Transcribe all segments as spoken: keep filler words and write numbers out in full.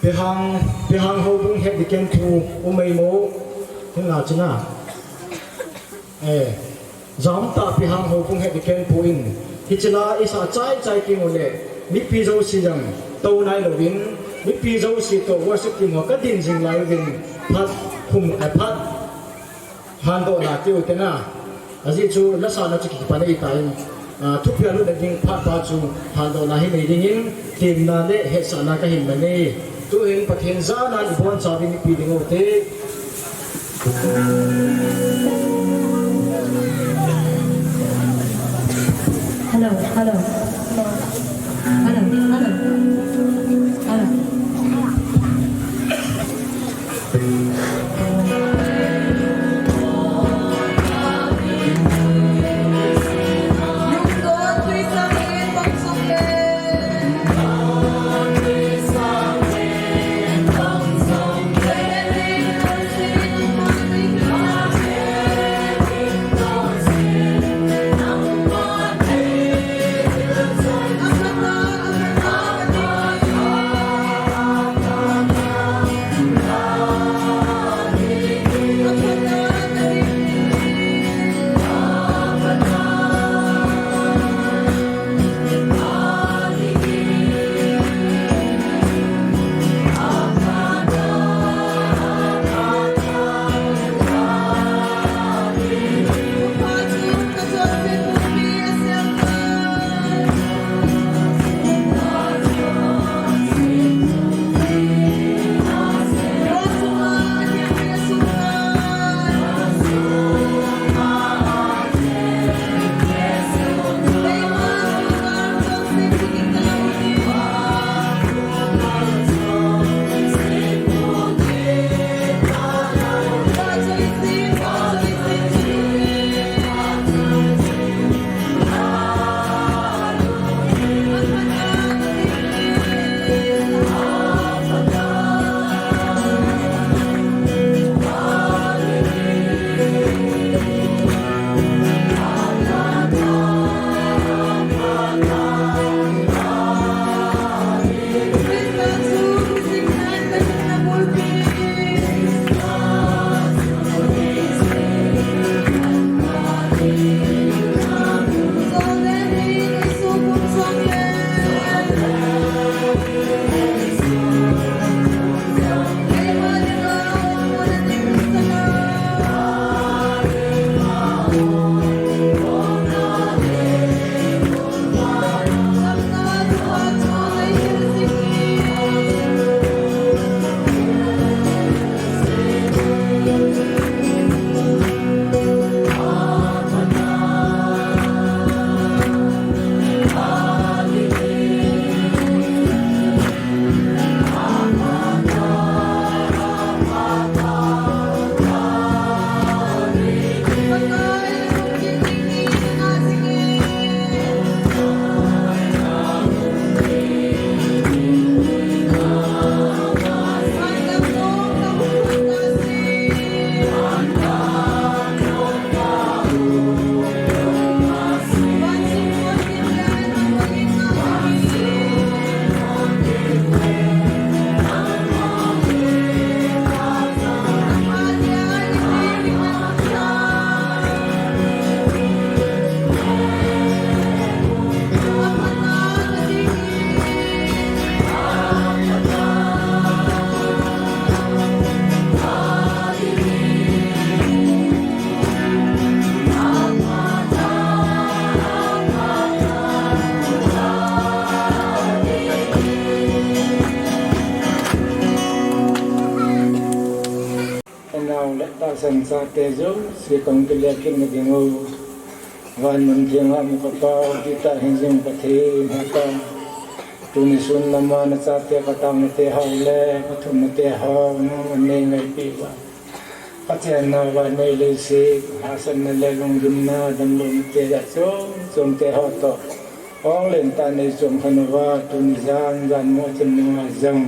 Pehang, Pehang houbung het ding ken thu um mai mo. Hinla china. Eh, jamtah Pehang houbung het ding ken thu in. Hichila isa chai chai king ule. Mipi jouse jong tou nai louvin. Mipi jouse toh worship team ho kadin jing lai uvin. Phat hum, eh, phat handohna tiu tena. Ajeh chu lasana chu kipan ahitan, ah, thupi a lutna ding phat pa chu handohna hi nei dingin, temna le hetsahna kahin nei. Tuhin Pathen jana ibonchauvin ipi ding ute. Hello, hello. Hello, hello. Hello. Anao le tahsan chate jouse kong kile kit na ding u. Van mun theng a um ka Pau, ti ta hin jing Pathen ha ta. Tuni sun lama na chate ka tang na te hao le, ka thum na te hao, nang an nei ngai pi ba. Ka chen na ba nei le si, hasan na le lung dum na, dam lum te da chom, chom te hao to. Ong len ta nei chom kha nu ba, tuni jan, jan mo thim nu a jang.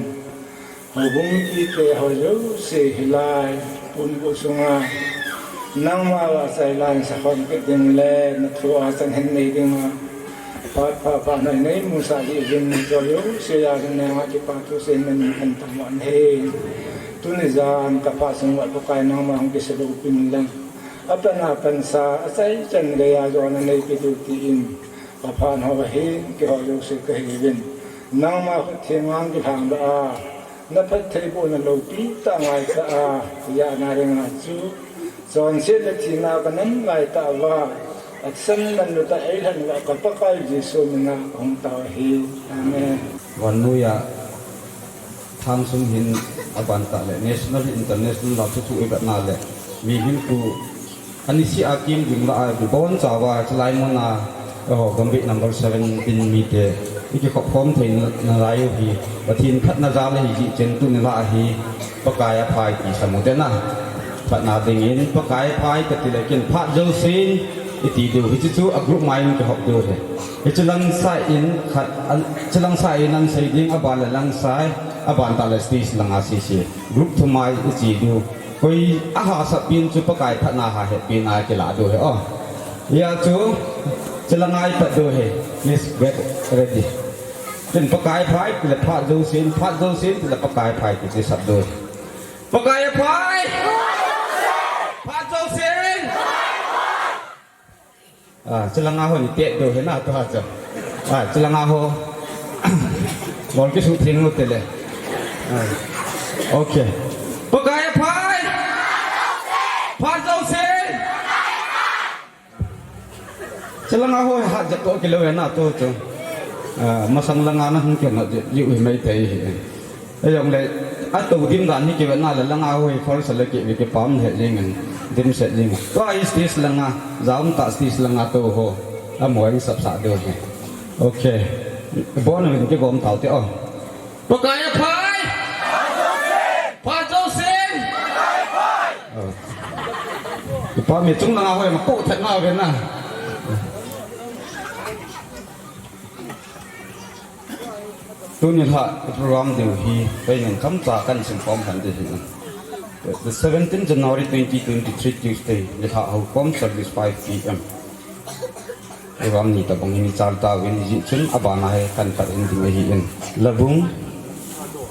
Houbung mipite ho jouse hilai, pun bu sunga, nangma vahchoi la sakhom kit ding le, na thu a chan hin nei ding a, Phat pha pha nei nei musa hi jin joyo se ya jin na ki pa tu se men kan ta mo nei. Tuni jan ka pa sung wa ko kai nang ma hung ki se lo pin lang. Apan apan sa asai chan le ya jo na nei ki tu ti in. Ka pa no wa hi ki ho yo se ka hi jin. Nang ma khu thi ngang ki thang da a. Na phattheibohna lopi tah ngaitah a, hijeh a na ringa chu, chonset le thina ka nam ngaitah uva, asan man lutah eilhen uva ka Pakai Jesu mina kahung tao ahi. Amen. Vannoiya Thangsung hin abantah le national, international la thuthu ivetna le mihem tu Anisi a kim ding lah a, ibonchauva, chulai muna, eiho, Gambih number seven tin mite, ikikhop khom theina lai u hi, Pathen phatna jal ahi jeh chun tuni lah a hi, Pakai aphai ti sam u te na. Phatna dingin, Pakai aphai kati le kin, phat jousen, iti diu, hiche chu a group mai in kihop diu ahi. Hiche lang sa in, khat, an, hiche lang sa in an sei ding, aban le lang sa, aban tah le stage langa sese. Group thum mai iche diu. Koi ahahsat pen chu Pakai phatna ha het pen a kilah diu ahi o. Hia chu, chulanga ipat diu ahi. Please get ready. Tin Pakai phai, le phat jousen, phat jousen, le Pakai phai, ti sap diu ahi. Pakai phai! Phat jousen! Ah, chulanga ho ni tet diu ahi na, tua chu. Ah, chulanga ho. Bol kisuh theng u te le. Ah. Okay. Pakai phai. Phat jousen. Chulanga ho hat jep to kilou ahi na, tua chu. Ah, masang langa na hung kina jep, jep u hi mai tei hi. Ahijongle, atou dim dan hi kivetna le langa ho hi first le kive kipah lheh jengin, dimset jengin. Tua hi stage langa, jaum tah stage langa tou ho. Amaho hi sapsah diu ahi. Okay. Bon in kigom tau te o. Pakai aphai! Phat jousen! Oh. Kipah me, chung langa ho hi mapoh thet na ve na. Tuni lha program diu hi, pei ngen kamcha kan sim khom khan ding ahi. The seventeenth January twenty twenty-three Tuesday, nilhah houkhom service five P M. Program ni tabang hi ichal tauvin, hijeh chun abana hi kan pat in ding ahin. Labung.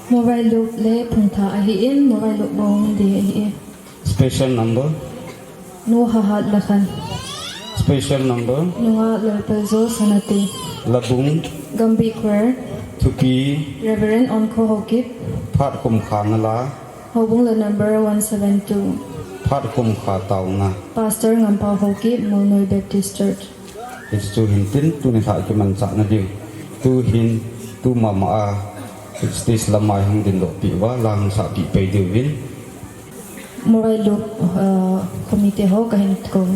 Mobile loop le phungtha ahin, mobile loop bou hung ding ahi. Special number. Nu Hahat Lakhan. Special number. Nungah Lalpaljo Sanate. Labung. Gambih Choir. Thupi. Reverend Onkho Haokip. Phat kum kha nala. Houbung la number one seven two. Phat kum kha taona. Pastor Ngampao Haokip, Molnoi Baptist Church. Hichu hin tin, tuni lha kimanchah na diu. Tu hin, tu mama a, stage lama hung ding doh pi uva, la hung sah pi pei diu vin. Mobile loop, uh, committee ho kahin kou.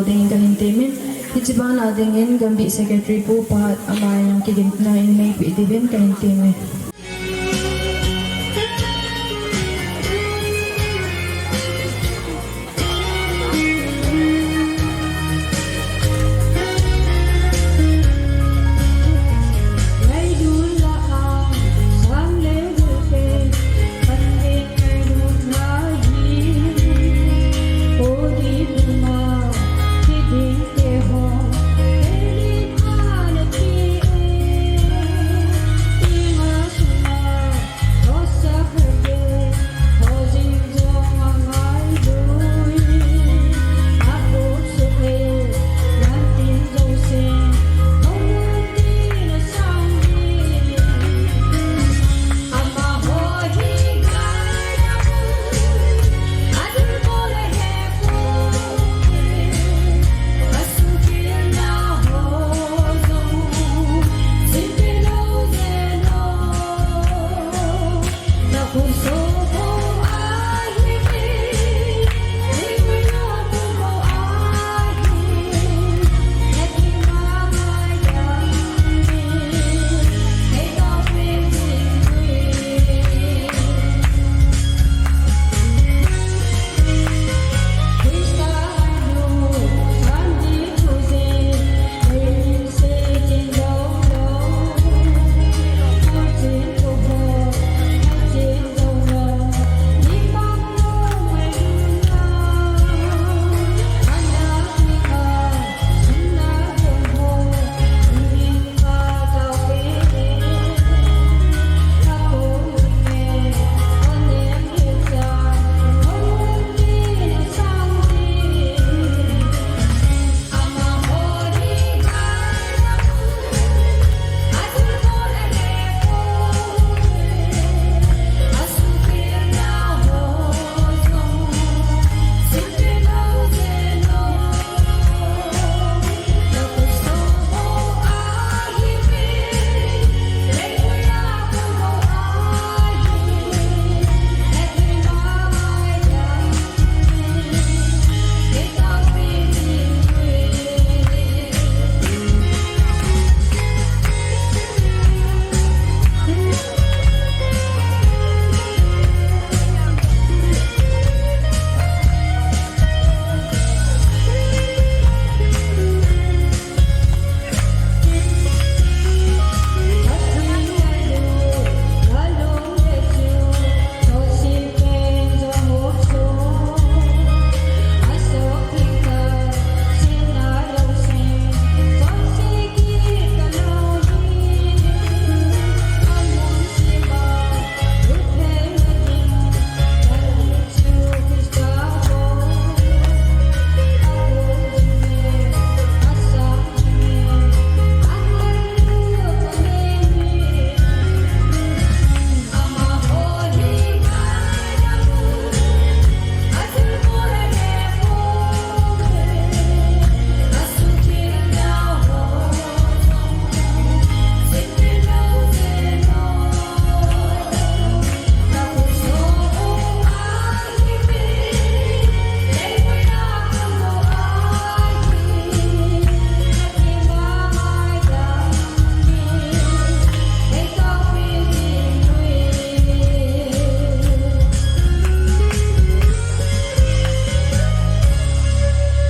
dingin kahin temin, hiche bana dingin Gambih Secretary Pu Pahat ama jong kigimna in neipeh diuvin kahin temin.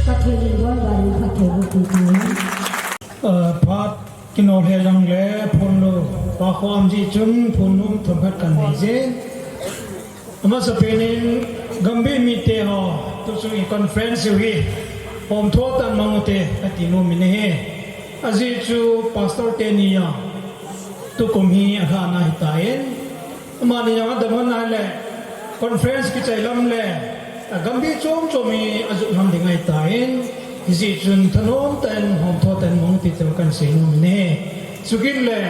Pathen in boncha in phatthei boh pi tahen. Ah, phat kinol he jongle phone lo, pa khom ji chun phone lo themkhat kan nei je. Amasapen in Gambih mite ho, tuchung i conference u hi, hom tho tah in mang ute, kati nom in ahi. Ajeh chu pastor teni a, tukum hi alhahna ahitan, amani jong adamna le, conference kichai lam le, a Gambih chom chom hi ajot lam ding ahitan, hijeh chun thanom tah in, hom tho tah in mang ute ti kahin sei nom in ahi. Chukit le,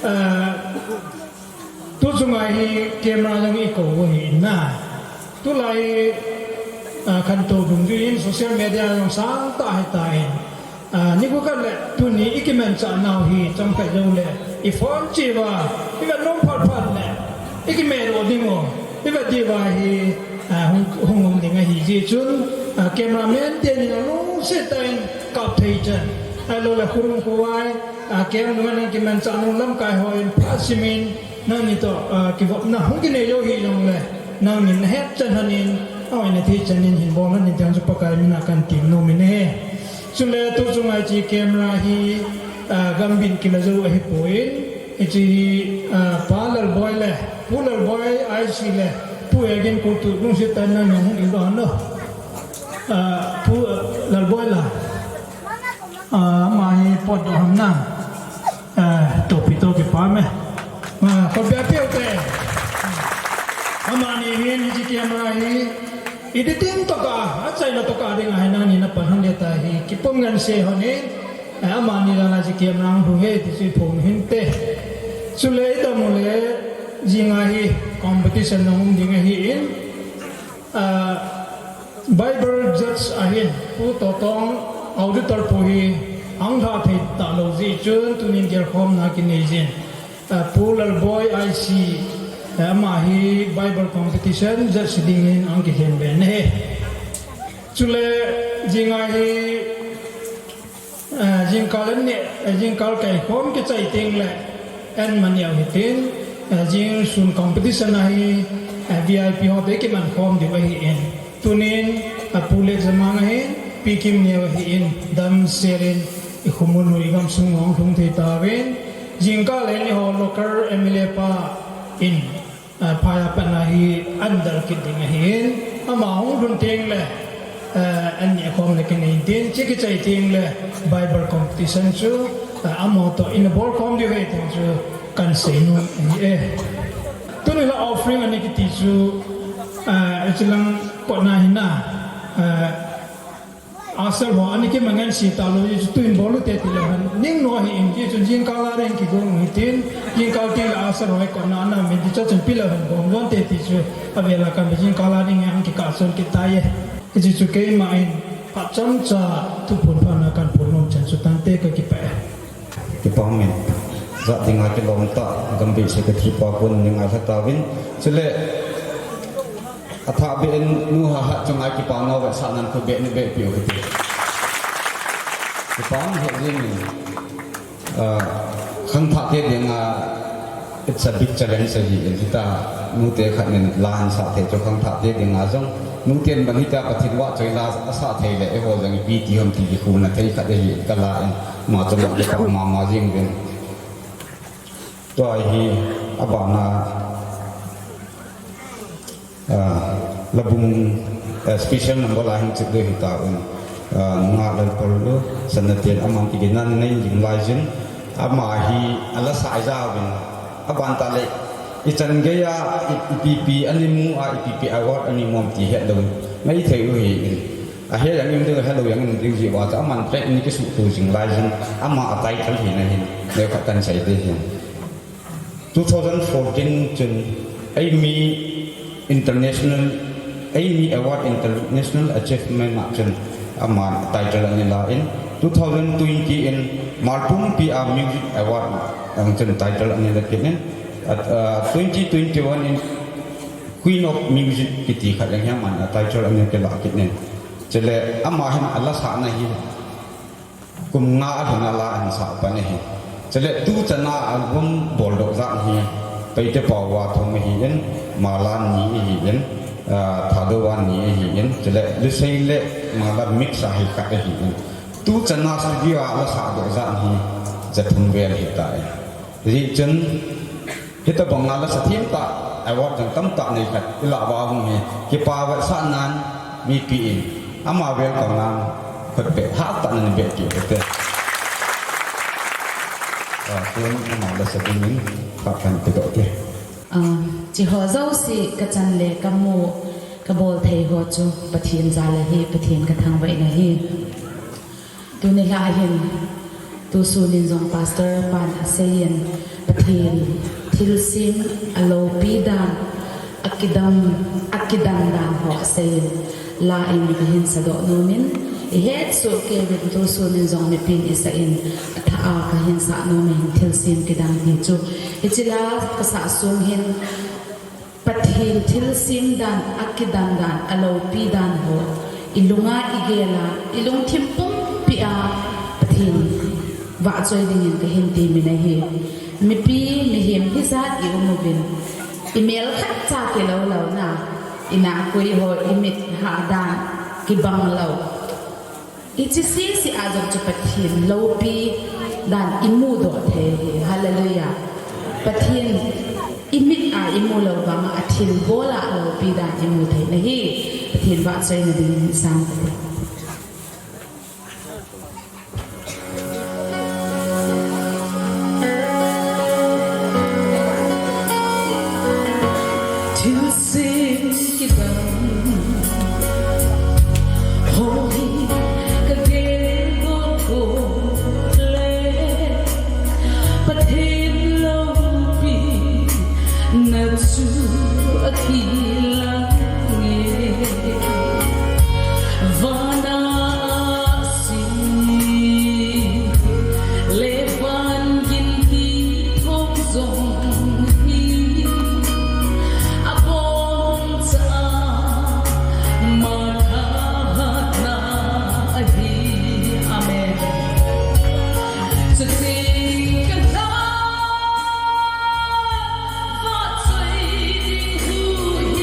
ah, Tuchunga hi camera jong i kou u ahi na. Tulai, ah, khantou dungjui in social media jong sangtah ahitan. Ah, nikho khat le tuni i kimanchah nau hi chomkhat jongle i phone cheh uva, i vet nom phat phat le i kimelou ding u, i vet diuva hi, Ah, hung, hung um ding ahi jeh chun, ah, cameraman teni alungset tah in kap thei chan. Ahilou le khurum khovai, ah, camp nunga nang kimanchah nung lamkai hon phat simin, nangni toh, ah, kivopna hung kinei lou hijongle, nangnin nahet chan hon in, ahin thei chan in hin bol hon in tiang chu Pakai mina kan tem nom in ahi. Chule tuchung a hiche camera hi, ah, gambih kila jou ahipoi. Hiche hi, ah, Pa Lalboi le, Pu Lalboi I C le, Pu Egin Kultu lungset tah in nangni hung in doh hon o. Ah, Pu, ah, Lalboi la. Ah, ama hi potdoh ham na. Ah, topi toh kipah e. Ah, khopi a peh u te. Amani hin hiche camera hi editing toh kah, achaina toh kah dinga hin nangni napan hon le tahi. Kipumnganse hon in. Eh, amani langa hiche camera hung e ti chu iphong hinte. Chule idam u le jing a hi competition jong um ding ahin. Ah, Bible judge ahin, Pu Totong auditor pu hi ahung lha thei talou jeh chun tunin gelkhomna kinei jin. Ah, Pu Lalboi I C, ah, ama hi Bible competition judge dingin ahung kilhen be ahi. Chule jing a hi Eh, jingkal an neh, eh, jingkal kaikhom kichai teng le, an man neo hitin, eh, jingsun competition a hi, eh, V I P ho toh ikiman khom diu ahin. Tunin, eh, Pu Lekjamang ahin, Pi Kimneo ahin, damsel in, ikhommun u igamsung u ahung lhung thei tauvin, jingkal a eiho local M L A pa in, Ah, phai a pat na hi an dal kit ding ahin, ama hung lhun teng le, ah, an neh khom le kinei intin, hiche kichai teng le Bible competition chu, ah, amaho toh ina bol khom diu ahi ti chu kan sei nom ahi e. Tuni la offering ani kiti chu, ah, hiche lang kona hi na, ah, Usher ho, ani kimangan se talou, hichu tuin bol u te tilou hen. Ning nom ahin, hichu jingkal a ding kigong u hitin, jingkal teng le usher ho kona ana min ti chu chun pilou hen gong lon te ti chu, avel a kan be jingkal a ding ahung kikah son kit tai e. Hichu chu keima in, phat chomcha thuphon phatna kan phon nom chan chu tante kakipah e. Kipa min. Jat dinga kilom tah, gambih secretary pa kon ning a lha tauvin. Chule, athah beh in nu Hahat chunga kipa nau vetsahnan khu beh ni beh piu hite. Kipa mi het jing in. Ah, khangthah te dinga, it's a big challenge ahi in. Hita, nute khat nin la ahin sah thei chu khangthah te dinga jong. Nuten bang hita Pathen vahchoi la asah thei le, eiho jong ipi ti ham ti kikhouna thei khat ahi in kala in. Ama chu lung kipa mama jing uvin. Tua hi abana, ah, labum, eh, special number la hin chip ding hita un. Ah, nunga Lalpallu, Sanaten aman kigin nan nei jing lai jin. Ama hi ala sa jauvin. Aban tah le, ichan geiya, i, ipi pi ani mu a, ipi pi award ani mu am ti hetlou. Maithei u ahi in. Ahe jeng in ding, helou jeng in ding jeh uva chu aman track ni kisuhto jing lai jin, ama a title hi na hin, neokhat kan sei ding ahin. Two thousand fourteen chun, eimi international, eimi award international achievement a chun, ama title ani la in, two thousand twenty in, Malpumpi a music award a chun title ani la kit in, at, uh, twenty twenty-one in, Queen of Music kiti khat jong hi aman a title ani kila kit in. Chule ama hin ala sahna hi kum nga a hin ala ahin sah pan ahi. Chule tu chana album boldoh jat hi Paite Paova thum ahi in, Malan ni ahi in, ah, Thadou a ni ahi in, chule Lusei le Malan mix ahi khat ahi in. Tu chana studio a ala sahdoh jat hi ja thum vel ahi tai. Hijeh chun Hitabang a la sa thim tah, award jong tamtah nei khat, ilah uva hung hi, kipa vetsahnan, mipi in, ama welcome nan, khut beh, hah tah nan beh kit u hite. Ah, tun ama la sa dingin, khat kan pedoh te. Ah, hiche ho jouse kachan le kamu, kabol thei ho chu, Pathen jal ahi, Pathen kathangvah in ahi. Tuni lha hin, tusun in jong Pastor pan aseiyin, Pathen thilsem aloupi dan, akidang, akidang dan ho aseiyin, la in kahin sadoh nom in, ihet soh kei uvin tusun in jong mipin isah in, athah a kahin sah nom in thilsem kidang ti chu. Hiche la kasah sung hin, Pat, Pathen thilsem dan, akidan dan, aloupi dan ho ilunga igel a, ilungthim pumpi a Pathen vahchoi dingin kahin temin ahi. Mipi mihem hijat ium uvin, imel khatcha kilou louna, inakoi ho imit hah dan kibang lou, ichi sisi a jong chu Pathen loupi dan imudoh thei hi. Hallelujah. Pathen imit a imu lou vanga athilbol a aloupi dan imu thei nahi. Pathen vahchoina dingin isang thilsem kidang ho hi kagel got got le, Pathen loupina chu akilang e. Vana si le van gin kithong jong hi aboncha mathahatna ahi. Amen. Chuteng kahin vahchoi ding hu hi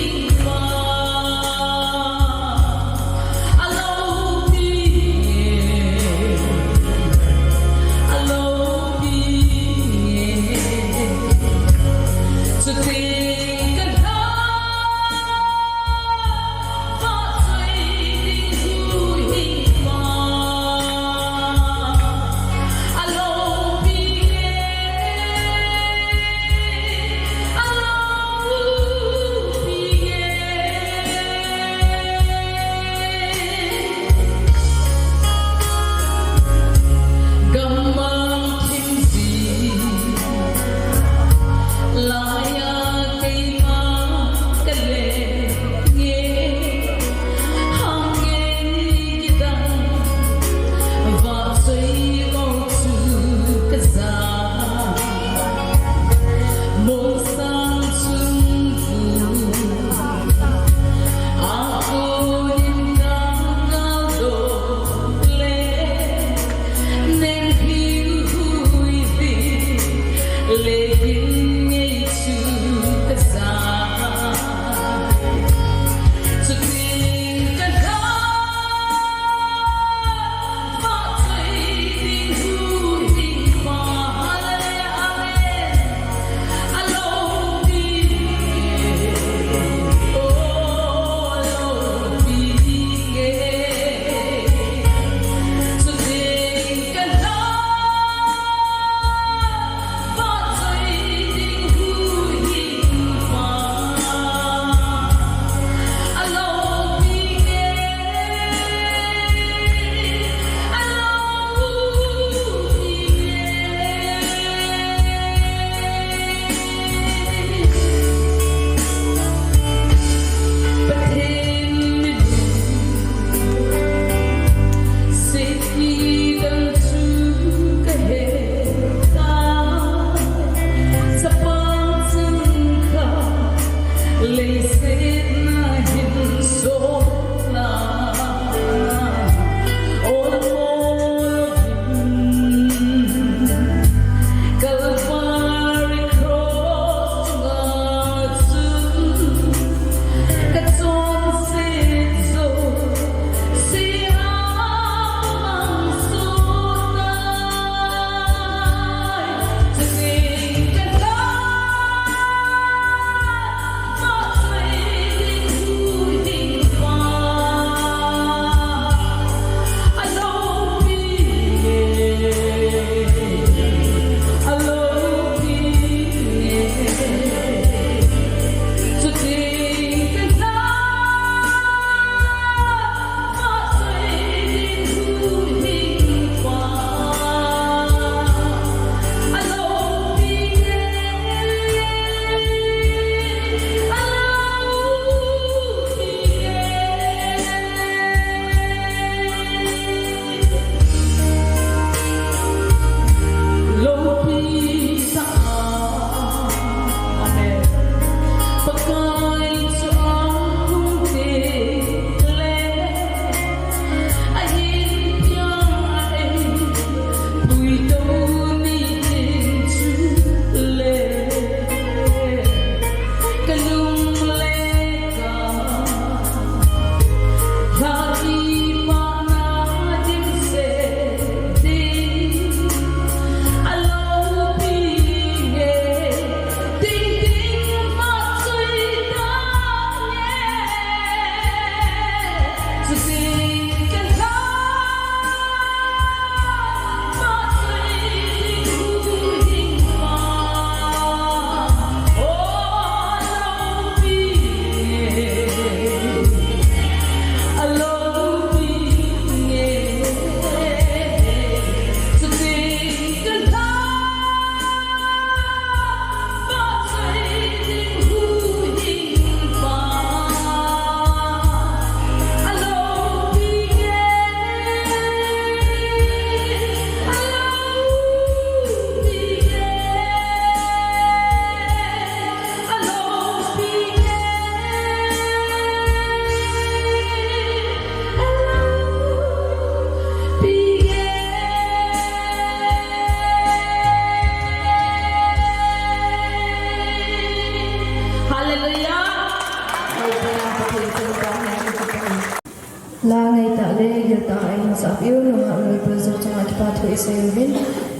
Hiltah a eihin sah piu nungah Lal Pu Zo chunga kipa thu isei uvin.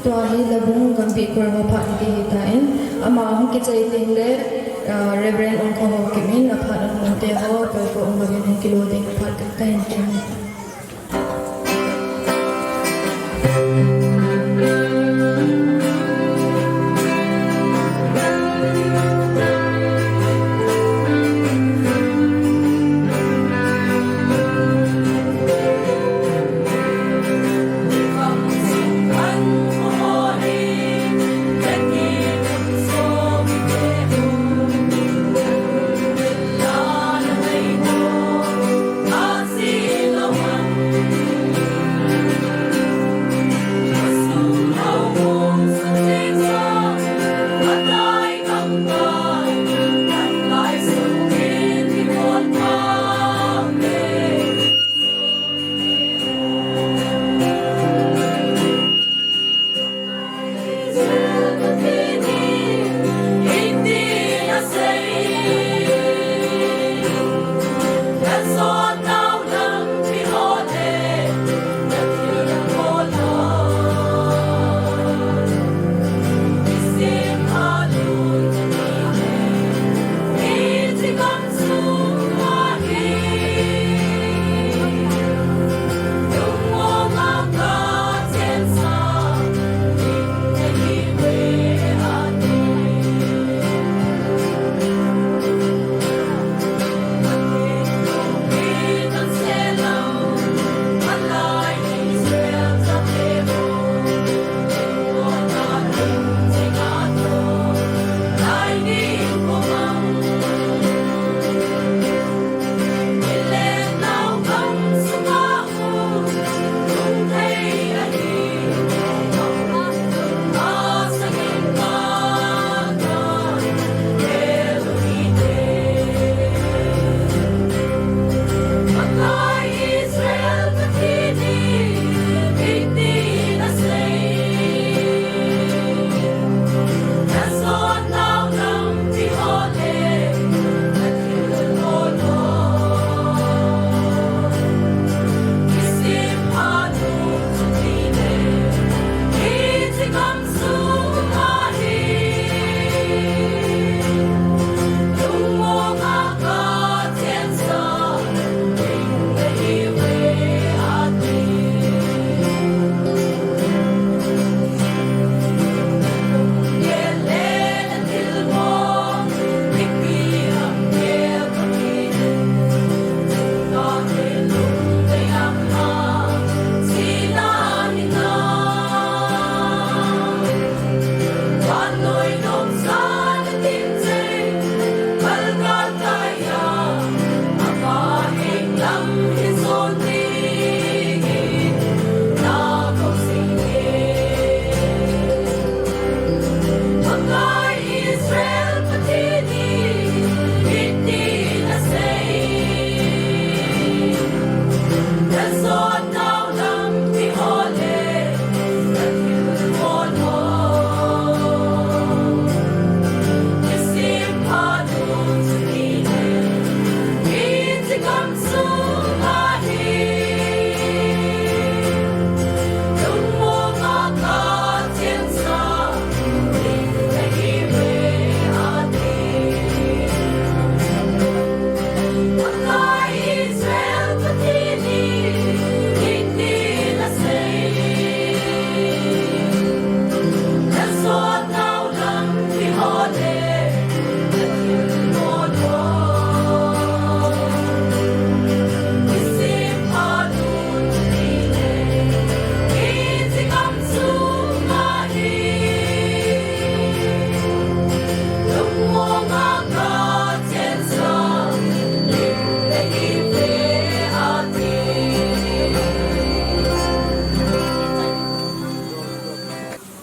Tua hi Labung Gambih Khuo ho phat hi tan. Ama hung kichai teng le, ah, Reverend Ongkhohao Kim in aphat a hung te ho, Pu Ongkhohao Kim in hung kilo ding phat kahin ti.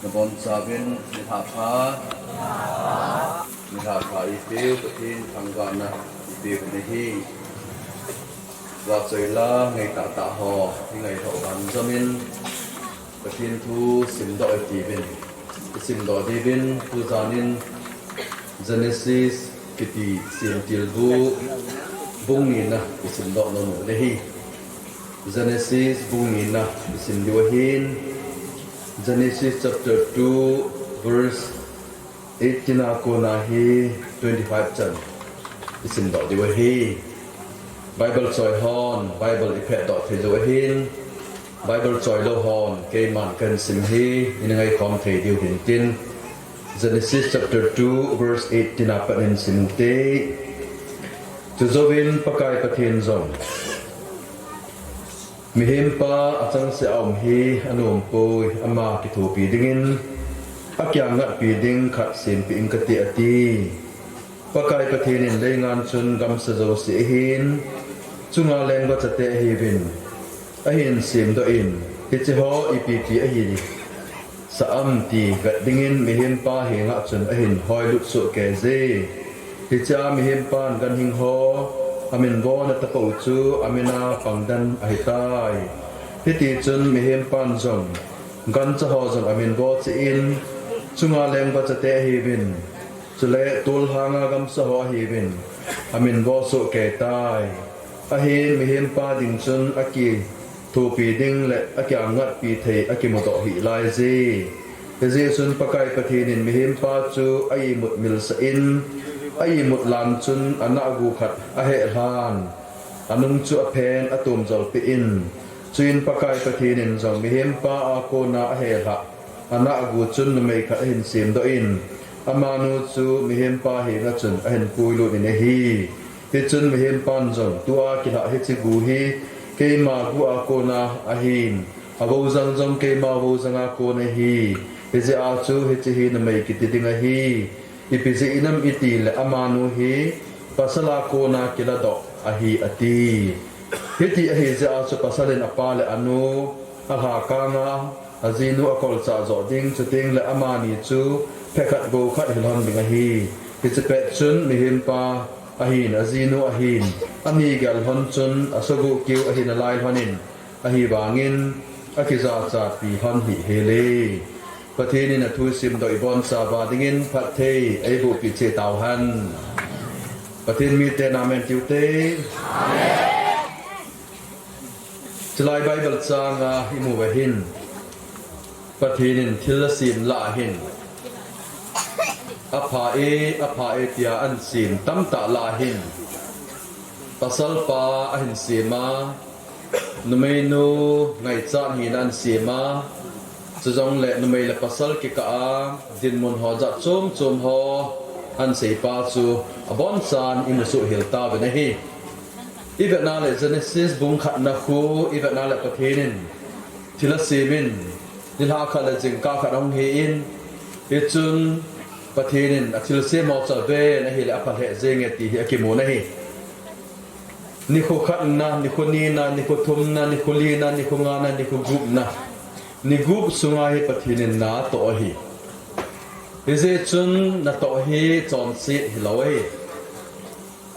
Nabonchauvin nilhah pha. Nilhah pha ipeu Pathen thangvahna ipeu nahi. Vahchoi la ngaitah tah ho, i ngailhah u ahin jom in, Pathen thu simdoh iti uvin. I simdoh diuvin, tujan in Genesis kiti Semtilbu bung nina i simdoh nom u ahi. Genesis bung nina isim diu ahin, Genesis chapter two verse eighteen a kona hi twenty-five chan isim doh diu ahi. Bible choi hon Bible iphet doh thei diu ahin, Bible choi lou hon keiman kahin sim hi ingai khom thei diu hintin, Genesis chapter two verse eighteen a pat hin sim ute. Chujouvin Pakai Pathen jong, mihempa achangseh a um hi anom poi, ama kithopi dingin akiang ngatpi ding khat sempeh ing kate ati. Pakai Pathen in leingan chun gamsa jouse ahin, chunga lengvachate ahiuvin, ahin semdoh in, hiche ho ipi pi ahi sah am ti vet dingin mihempa henga chun ahin hoilut soh kei je. Hichea mihempan ganhing ho amin vo na tapou chu amin a pangdan ahitai. Hitichun mihempan jong gancha ho jong amin vo cheh in, chunga lengvachate ahiuvin, chule tolhanga gamsa ho ahiuvin, amin vo soh kei tai. Ahin mihempa ding chun akithopi ding le akiang ngatpi thei akimudoh hih laije. Hijeh chun Pakai Pathen in mihempa chu a-imut milsah in, a-imut lan chun anahgu khat aheh lhan, anung chu aphen atom jolpeh in. Chuin Pakai Pathen in jong mihempa a kona aheh lhah anahgu chun numei khat ahin semdoh in, amanu chu mihempa henga chun ahin puilut in ahi. Hichun mihempan jong, tua kilhah hiche gu hi keima gu a kona ahin, avojang jong keima vojang a kona ahi. Hijeh a chu hiche hi numei kiti ding ahi. Ipi jeh inam itile amanu hi pasal a kona kiladoh ahi ati. Hiti ahi jeh a chu pasal in apa le anu alhakang a, ajinu akolchah joh ding, chuteng le amani chu phe khat go khat hilhon ding ahi. Hiche pet chun mihempa ahin, ajinu ahin, ani gel lhon chun asogoh keu ahin alai lhon in, ahivangin akijachapi lhon hih hel e. Pathen in athu isimdoh ibonchauva dingin phatthei eibohpeh cheh tauhen. Pathen miten amen tiute. Chulai Bible changa imu uva hin, Pathen in thil asem lah ahin, apha e, apha e tia ahin sem tamtah lah ahin, pasal pa ahin sem a, numeinu ngaichat hina ahin sem a, chujongle numei le pasal kikah a dinmun ho jat chom chom ho ahin seipa chu abonchan imusoh hel tauvin ahi. Ivetna le Genesis bung khatna khu ivetna le Pathen in thil asem in, nilhah khat le jingkah khat ahung hi in, hichun Pathen in athilsem ho chu aven ahile apha lheh jenge ti hi akimun ahi. Nikho khatna, nikho nina, nikho thumna, nikho lina, nikho ngana, nikho gupna, ni gup sunga hi Pathen in na atoh ahi. Hijeh chun natoh hi chonset hilou ahi.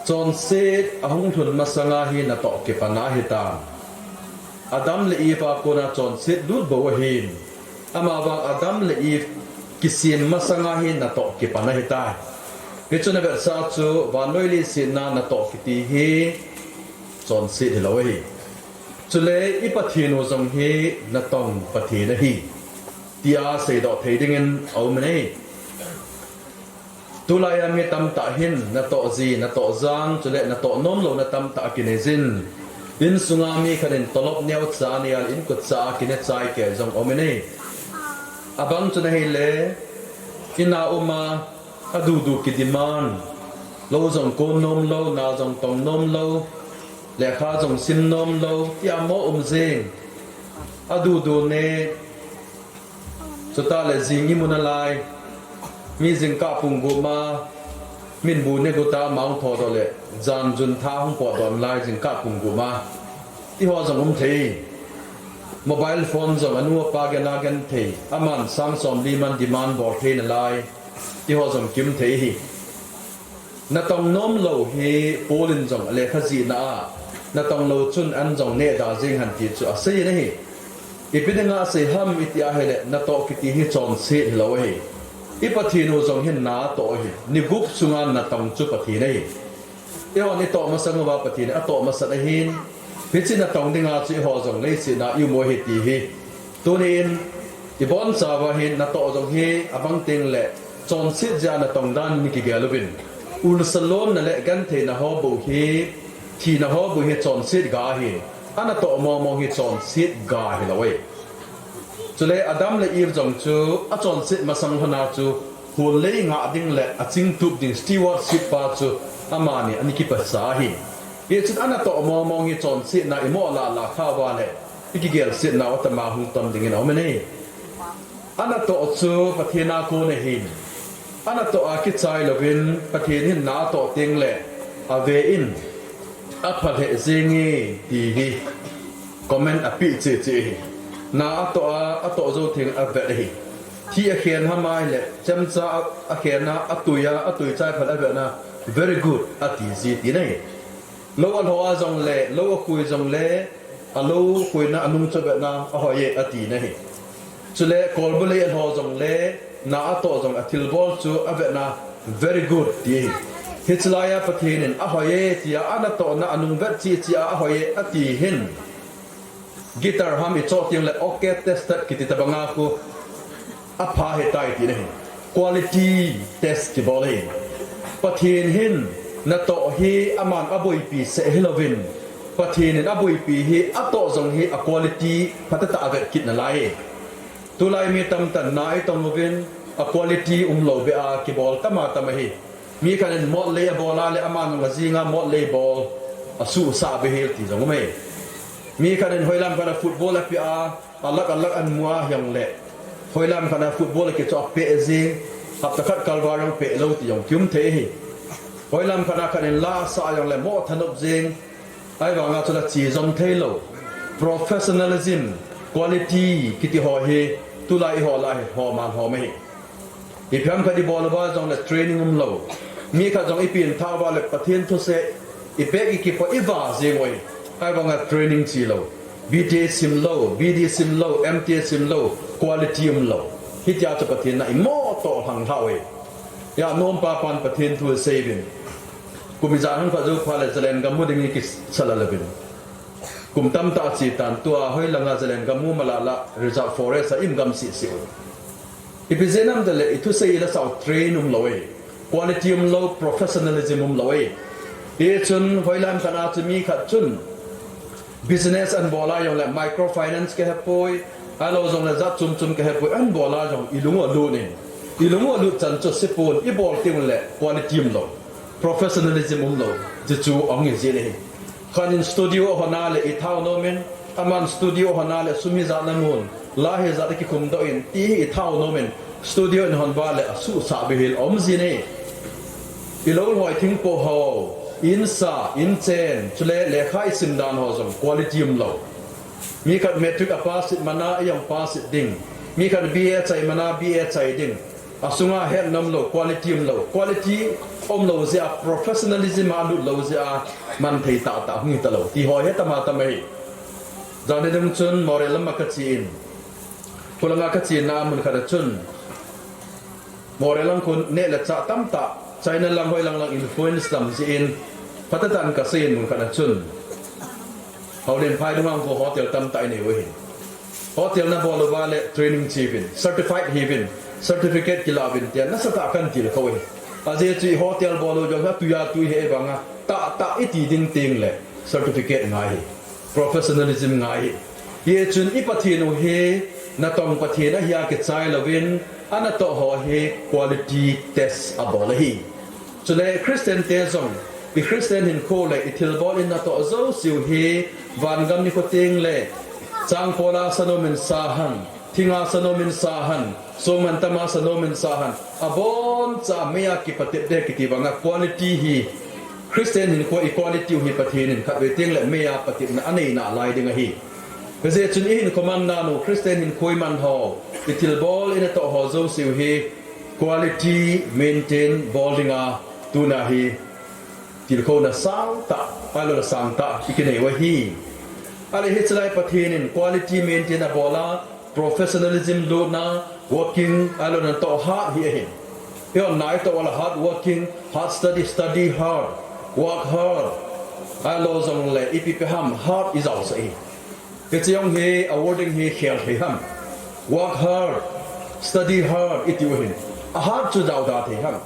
Chonset ahung lhun masanga hi natoh kipana ahitan. Adam le Eve a kona chonset lut bou ahin, amavang Adam le Eve kisem masanga hi natoh kipana ahitai. Hichun avetsah chu vannoi leiset a natoh kiti hi chonset hilou ahi. Chule i Pathen u jong hi natong Pathen ahi, tia seidoh thei dingin aumin ahi. Tulai a mi tamtah hin natoh ji, natoh jang, chule natoh nomlouna tamtah akinei jin. Insunga mi khat in tolop neocha anei a le inkotcha a kine chai kei jong aumin ahi. Abang chun ahile, in a um a, adudu kidemand, lou jong kon nomlou, na jong tong nomlou, lekha jong sim nomlou, tia mo um jeng. Adudu ne, chutah le jing imu nalai, mi jingkah pung gup ma, min bu ne guta ma hung thodoh le, jan jun tha hung potdoh nalai jingkah pung gup ma, tiho jong um thei. Mobile phone jong anu apa gena gen thei, aman sang somli man demand bol thei nalai, tiho jong kium thei ahi. Natong nomlou hi Paul in jong alekha jihna a, natong lou chun an jong neh da jeng hen ti chu asei in ahi. Ipi dinga asei ham iti ahile, natoh kiti hi chonset hilou ahi. I Pathen u jong hin na atoh ahi. Ni gup sunga natong chu Pathen ahi. Eihon itoh masang uva Pathen in atoh masat ahin, Hiche natong dinga chu eiho jong leiset a i um u ahi ti hi. Tunin, ibonchauva hin natoh jong hi abang teng le chonset jeh a natong dan in kigel uvin. Ulsa lonna le gentheina ho bou hi, thina ho bou hi chonset ga ahi. Anatoh mong mong hi chonset ga hilou ahi. Chule Adam le Eve jong chu achonset masang lhona chu hunlei ngah ding le achingtup ding stewardship pa chu amani ana kipasa ahi. Hichun anatoh mong mong hi chonsetna imo lah lah kha uva le, ikigelsetnau atama hung tam dingin aum in ahi. Anatoh chu Pathen a kon ahin. Anatoh a kichai louvin Pathen hin na atoh teng le, ave in, apha lheh jenge ti hi comment apeh cheh cheh ahi. Na atoh a, atoh jou teng avet ahi. Thi akhen ham ahile, chemcha a, akhen a, atui a, atui chai phal avet na, very good, ati ji tina ahi. Lou alho a jong le, lou akhui jong le, alou khuina anung chu avetna ahoi e, ati na ahi. Chule kolbu lei alho jong le, na atoh jong athilbol chu avetna very good ti ahi. Hiche laiya Pathen in ahoi e tia, anatohna anung vet cheh cheh a ahoi e ati hin. Guitar ham ichoh teng le, okay tested kiti tabanga khu apha ahitai tina ahi. Quality test kibol ahi. Pathen hin natoh hi aman aboipi seh hilouvin, Pathen in aboipi hi atoh jong hi a quality phatecha avet kit nalai. Tulai mi tamtah in na itong uvin, a quality umlou beh a kibol tama tam ahi. Mi khat in mot lei abol a le aman jong ajing a mot lei bol asuhsah beh hel ti jong um e. Mi khat in hoilam khat a football apeh a, alakh alakh ahin mu a hijongle, hoilam khat a football akichoh a peh jeng, hapta khat kalval jong peh lou ti jong kium thei ahi. Hoilam khat a khat in la asah jongle mo thanop jeng, ahivanga chu la che jom thei lou. Professionalism, quality kiti ho hi tulai eiho lah a hi hom a hom ahi. Ipi ham khat ibol uva jongle training umlou. Mi khat jong ipi in thah uva le Pathen thusei ibek ikipa iva jeng u ahi. Ahivanga training che lou. B T A sim lou, B D sim lou, M T A sim lou, quality umlou. Hitia chu Pathen na imoh toh lhang lhah u ahi. Hia nompa pan Pathen thu asei uvin. Kum ijat ham khat jou phat le Zalengam mu ding ikisal a uvin. Kum tamtah ache tan, tua hoilanga Zalengam mu malala reserve forest a i um gam seh seh u. Ipi jeh ham itile, ithusei ilasah u train umlou e. Quality umlou, professionalism umlou e. Hichun hoilam khat a chu mi khat chun business ahin bol a jongle microfinance kahepoi, ahilou jongle jat chom chom kahepoi, ahin bol a jong ilung u alut in. Ilung u alut chan chu sepon, ibol teng le quality umlou. Professionalism umlou, chuchu ahung hi jin ahi. Khat in studio ahon a le ithao nom in, aman studio ahon a le sum hijat namun, la hijat akikhum doh in, ti hi ithao nom in, studio ahin hon uva le asuhsah beh hel aum jin ahi. Ilou lhoi thingpoh ho, insa, inchen, chule lekha isim dan ho jong quality umlou. Mi khat matric apass it mana, ei jong pass it ding. Mi khat B A achai mana, B A achai ding. Asunga hetna umlou, quality umlou. Quality umlou jeh a, professionalism a lut lou jeh a, man thei tahtah hung hita lou. Ti ho hi tama tam ahi. Jan ni ding chun Moreh lam a kache in. Khulanga kachena mun khat a chun Moreh lang khu neh le chah tamtah, China lang hoilang lang influence tam jeh in, phatah tah in kasei in mun khat a chun. Haulian phai dunga khu hotel tamtah inei u ahi. Hotel nabol uva le training che uvin, certified hiuvin, certificate kila uvin tia nasatah a kahin tilkhou u ahi. Ajeh chu i hotel bol u jong hi atui a tui ahi vanga, tahtah iti ding teng le certificate ngai ahi. Professionalism ngai ahi. Hichun i Pathen u hi natong Pathen ahia kichai louvin, anatoh ho hi quality test abol ahi. Chule Christian te jong, i Christian hinkho le i thilbol in natoh jouseu hi, vangam nikho teng le, changpol a sa nom in sa hen, thing a sa nom in sa hen, songmantam a sa nom in sa hen, aboncha meiya kipatep ding kiti vanga quality hi, Christian hinkho i quality u hi Pathen in khatvei teng le meiya patepna anei nalai ding ahi. Hijeh chun i hinkho mandan u, Christian hinkho i man ho, i thilbol i natoh ho jouseu hi, quality maintain bol dinga, tuna hi, tilkhouna sangtah, ahilouleh sangtah, i kinei u ahi. Ahile hiche lai Pathen in quality maintain abol a, professionalism lutna, working, ahilouleh natoh hard hi ahin. Eihon natoh uva le hard working, hard study, study hard, work hard. Ahilou jongle ipi pe ham, hard i jaosah hi. Hiche jong hi a wording hi khel thei ham. Work hard, study hard i tiu hin. A hard chu jaoda thei ham.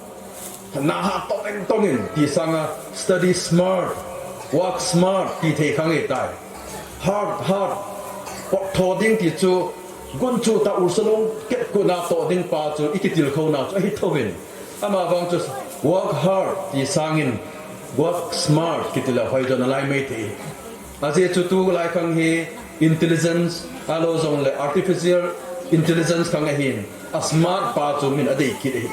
Na hard tong tong in ti sanga study smart, work smart ti thei kha ngei tai. Hard, hard. Pot tho ding ti chu gun chu ta ursalong ket kuna to ding pa chu i kitilkhouna chu ahi thouvin. Amavang chu work hard ti sangin work smart kiti le hoijo nalai mai thei. Ajeh chu tulai khang hi intelligence, ahilou jongle artificial intelligence khang ahin, a smart pa chu min adei kit ahi.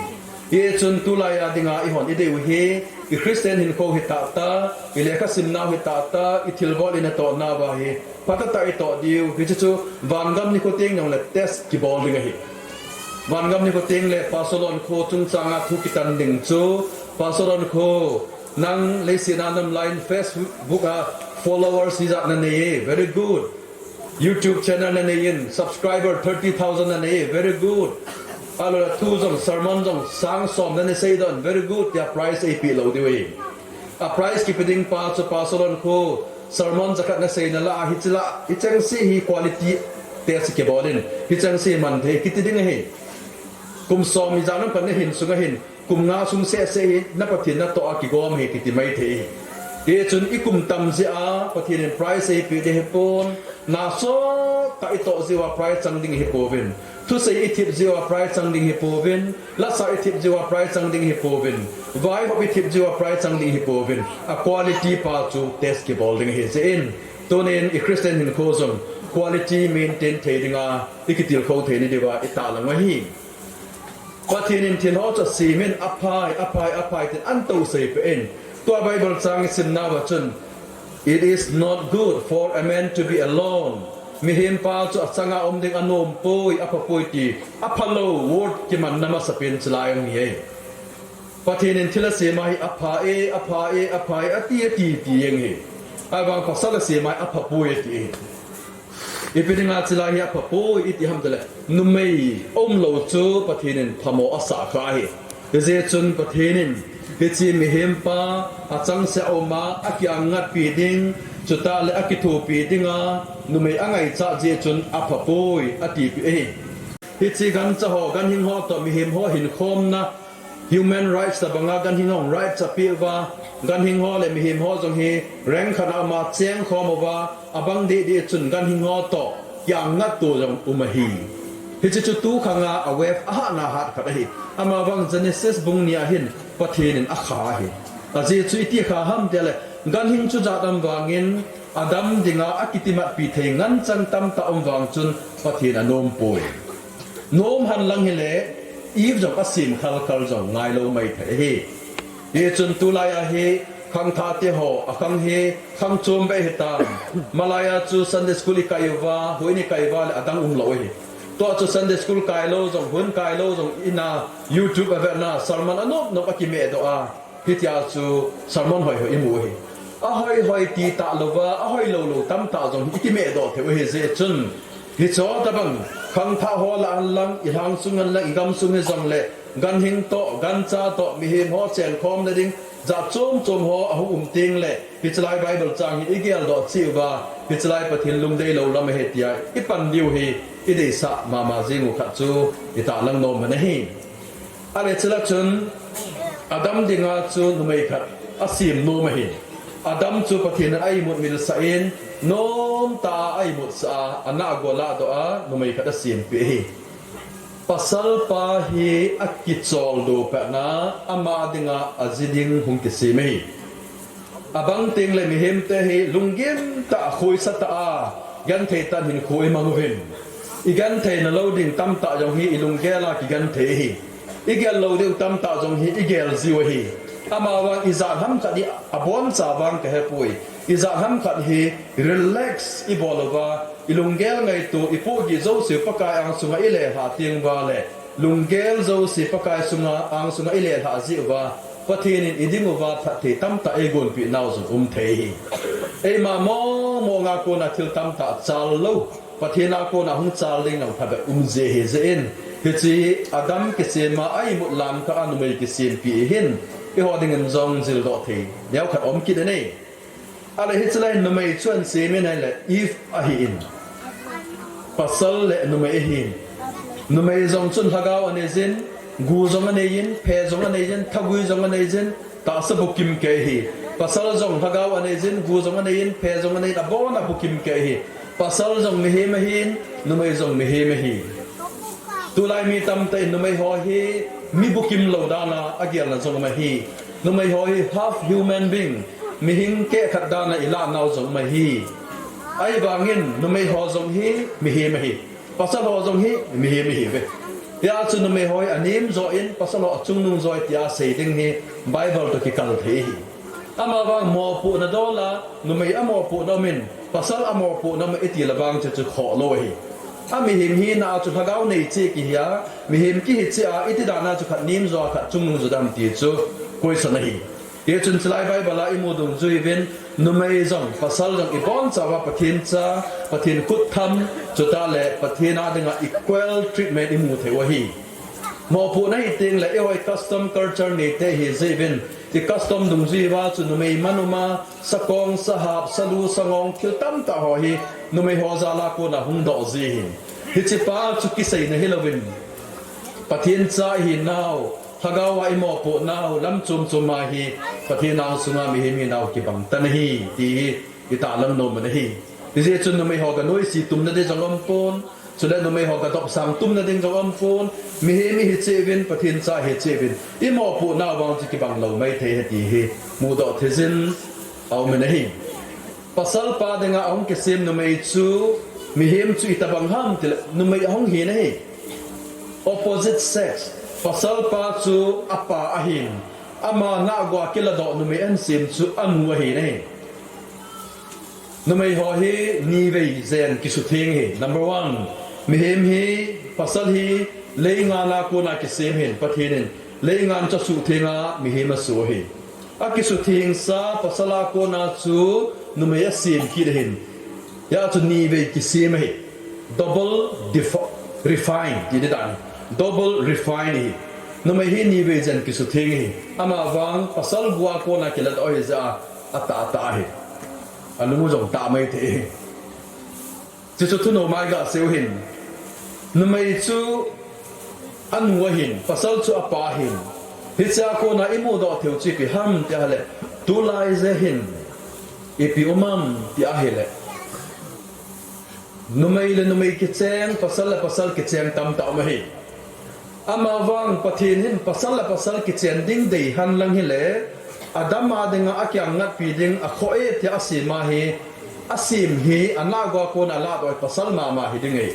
Hichun tulai a dinga eihon idei u hi, i Christian hinkho hi tah tah, i lekha simnau hi tah tah, i thilbol i natoh nauva hi phatah tah i toh diu, hichu chu vangam nikho teng jongle test kibol ding ahi. Vangam nikho teng le Pastor Lonkho chungchanga thu kitan ding chu, Pastor Lonkho, nang leiset a na um laiyin Facebook a followers ijat na nei e, very good. YouTube channel na nei in, subscriber thirty thousand na nei e, very good. Ahilou le thu jong, sermon jong sang som na nei seidoh in, very good, tia prize eipeh lou diu ahi. A prize kipe ding pa chu Pastor Lonkho, sermon jakhat na sei nalai a, hiche la, hicheng se hi quality test kibol in, hicheng se man thei kiti ding ahi. Kum som ijat na um khat na hin sunga hin, kum nga sung seh seh hi na Pathen natoh a kigom hi kiti mai thei hi. Hichun i kum tam jeh a Pathen in prize eipeh ding ahipon, na sot tah i toh jeh uva prize chang ding ahipouvin. Thusei i thep jeh uva prize chang ding ahipouvin. Lasah i thep jeh uva prize chang ding ahipouvin. Vaihop i thep jeh uva prize chang ding ahipouvin. A quality pa chu test kibol ding ahi jeh in. Tunin i Christian hinkho jong quality maintain thei dinga i kitilkhou thei na diuva i tahlang u ahi. Pathen in thil ho chu asem in aphai, aphai, aphai tin ahin tousei peh in. Tua Bible chang i simnauva chun, "It is not good for a man to be alone." Mihem pa chu achanga um ding anom poi, apha poi ti, aphalou word kimanna masapen chulai ahi. Pathen in thil asem a hi apha e, apha e, apha e, ati, ati, ti jeng hi. Ahivang pasal asem a hi apha poi ati e. Ipi dinga chulai hi apha poi iti ham tile, numei umlou chu Pathen in phamo asah kha ahi. Hijeh chun Pathen in hiche mihem pa achangseh a um a, akiang ngatpi ding, chutah le akithopi dinga numei angaichat jeh chun apha poi atipeh ahi. Hiche gancha ho, ganhing ho toh mihem ho hinkhomna, human rights tabanga ganhing ho rights apeh uva, ganhing ho le mihem ho jong hi rank khat a um a chengkhom uva, abang deh deh chun ganhing ho toh kiang ngatto jong um ahi. Hiche chu tukhanga a wave ahatna hat khat ahi. Amavang Genesis bung ni a hin Pathen in akha ahi. Ajeh chu iti kha ham tile, ganhing chu jat um vangin, adam dinga akitimatpi thei nganchang tamtah um vang chun Pathen anom poi. Nom henlang hile, Eve jong asem khalkhal jong ngailou maithei ahi. Hichun tulai a hi khangthah te ho, akhang hi khang chom beh ahitan. Malai a chu Sunday school ikai uva, huin ikai uva le adang umlou ahi. Tua chu Sunday school kailou jong, hun kailou jong, in a YouTube avetna, sermon anop nop akimeh doh a. Hitia chu sermon hoihoi imu ahi. Ahoihoi titah louva, ahoilou lou tamtah jong ikimeh doh thei u ahi jeh chun. Hicheho tabang, khangthah ho lah henlang, ilhang sung henlang, igamsung hijongle, ganhing toh, gancha toh, mihem ho chenkhomna ding, jat chom chom ho ahung um tengle, hiche lai Bible chang hi igeldoh cheh uva, hiche lai Pathen lungdeilou lam ahi tia ipan diu hi, ideisah mama jeng u khat chu itahlang nom u ahi. Ahile chule chun, adam dinga chu numei khat asem nom ahi. Adam chu Pathen in a-imut milsah in, nomtah a a-imutsah a, anah go lahdoh a, numei khat asempeh ahi. Pasalpa hi akicholdo petna, ama dinga aji ding hung kisem ahi. Abang tengle mihemte hi lunggim tah a, khoisa tah a, genthei tah in hinkho imang uvin. Igentheina lou ding tamtah jong hi ilunggel a kigenthei ahi. Igel lou diu tamtah jong hi igel jiu ahi. Amavang ijat ham khat hi aboncha vang kahepoi. Ijat ham khat hi relax ibol uva, ilunggel ngaito, ipohgih jouse Pakai angsunga ilelhah teng uva le, lunggel jouse Pakai sunga, angsunga ilelhah jeh uva, Pathen in iding uva phatthei tamtah eigonpeh nau jong umthei ahi. Eima mong monga kona thil tamtah chal lou, Pathen a kona hung chal ding jong phabep umji ahi jeh in, hiche Adam kisem a a-imut langkah a numei kisempeh hin, eiho dingin jong jildoh thei neokhat um kit in ahi. Ahile hiche lai numei chu ahin semin ahile Eve ahin. Pasal le numei ahin. Numei jong chun lhagao anei jin, gu jong anei jin, phe jong anei jin, thagui jong anei jin, tahsa bukim kei ahi. Pasal jong lhagao anei jin, gu jong anei jin, phe jong anei jin, abon a bukim kei ahi. Pasal jong mihem ahin, numei jong mihem ahi. Tulai mi tamtah in numei ho hi mi bukim lou dan a agelna jong um ahi. Numei ho hi half human being, mihing keh khat dan a ilah nau jong um ahi. Ahivangin numei ho jong hi mihem ahi. Pasal ho jong hi mihem ahi ve. Hijeh chun numei ho hi anem jo in, pasal ho achungnung jo in tia sei ding hi Bible toh kikal thei ahi. Amavang mopohna dol a, numei amopohna um in, pasal amopohna um in iti le vang chu chu khoh lou ahi. A mihem hina a chu lhagao nei cheh kihi a, mihem kihi cheh a, iti dan a chu khat nem jo a, khat chungnung jo dem ti chu question ahi. Hichun chulai Bible a imu dungjui uvin, numei jong, pasal jong ibonchauva Pathen cha, Pathen khut tham, chutah le Pathen a dinga equal treatment imu thei u ahi. Mopohna hi teng le, eiho custom culture neite ihi jeh uvin, i custom dungjui uva chu numei man um a, sakong, sahap, salu, sangong, thil tamtah ho hi numei ho jal a kona hung doh ji ahi. Hiche pa chu kiseina hilouvin, Pathen cha ihinau, lhagao a imopohnau, lam chom chom a hi Pathen angsunga mihem hinau kibang tan ahi, ti hi itahlang nom u ahi. Hijeh chun numei ho ga noise tumna ding jong um pon, chule numei ho ga dopsang tumna ding jong um pon, mihem ihi cheh uvin, Pathen cha ihi cheh uvin, imopohnau vang chu kibang lou maithei ahi ti hi mudoh thei jin aum in ahi. Pasal pa dinga ahung kisem numei chu, mihem chu itobang ham tile, numei ahung hi ahi. Opposite sex, pasal pa chu apa ahin, ama nahgoa kiladoh numei ahin sem chu anu ahi ahi. Numei ho hi nivei jen kisutheng ahi. Number one, mihem hi, pasal hi leingan a kona kisem ahin, Pathen in leingan chu asutheng a mihem asoh ahi. Akisuthengsa pasal a kona chu numei asem kit ahin. Hijeh chun nivei kisem ahi. Double defi-, refine, ti ding dan. Double refine ahi. Numei hi nivei jen kisutheng ahi. Amavang pasal gu a kona kiladoh ahi jeh a, atah atah ahi. Anu jong tah maithei ahi. Chuchu thunom a iga sei u ahin. Numei chu anu ahin, pasal chu apa ahin. Hichea kona imudoh thei u chu ipi ham tia ahile, tulai jeh hin ipi um am tia ahile, numei le numei kicheng, pasal le pasal kicheng tamtah um ahi. Amavang Pathen hin pasal le pasal kichen ding dei henlang hile, Adam a dinga akiang ngatpi ding akhoh e tia asem ahi, asem hi anahgoa kona aladoh hi pasal mama hiding ahi.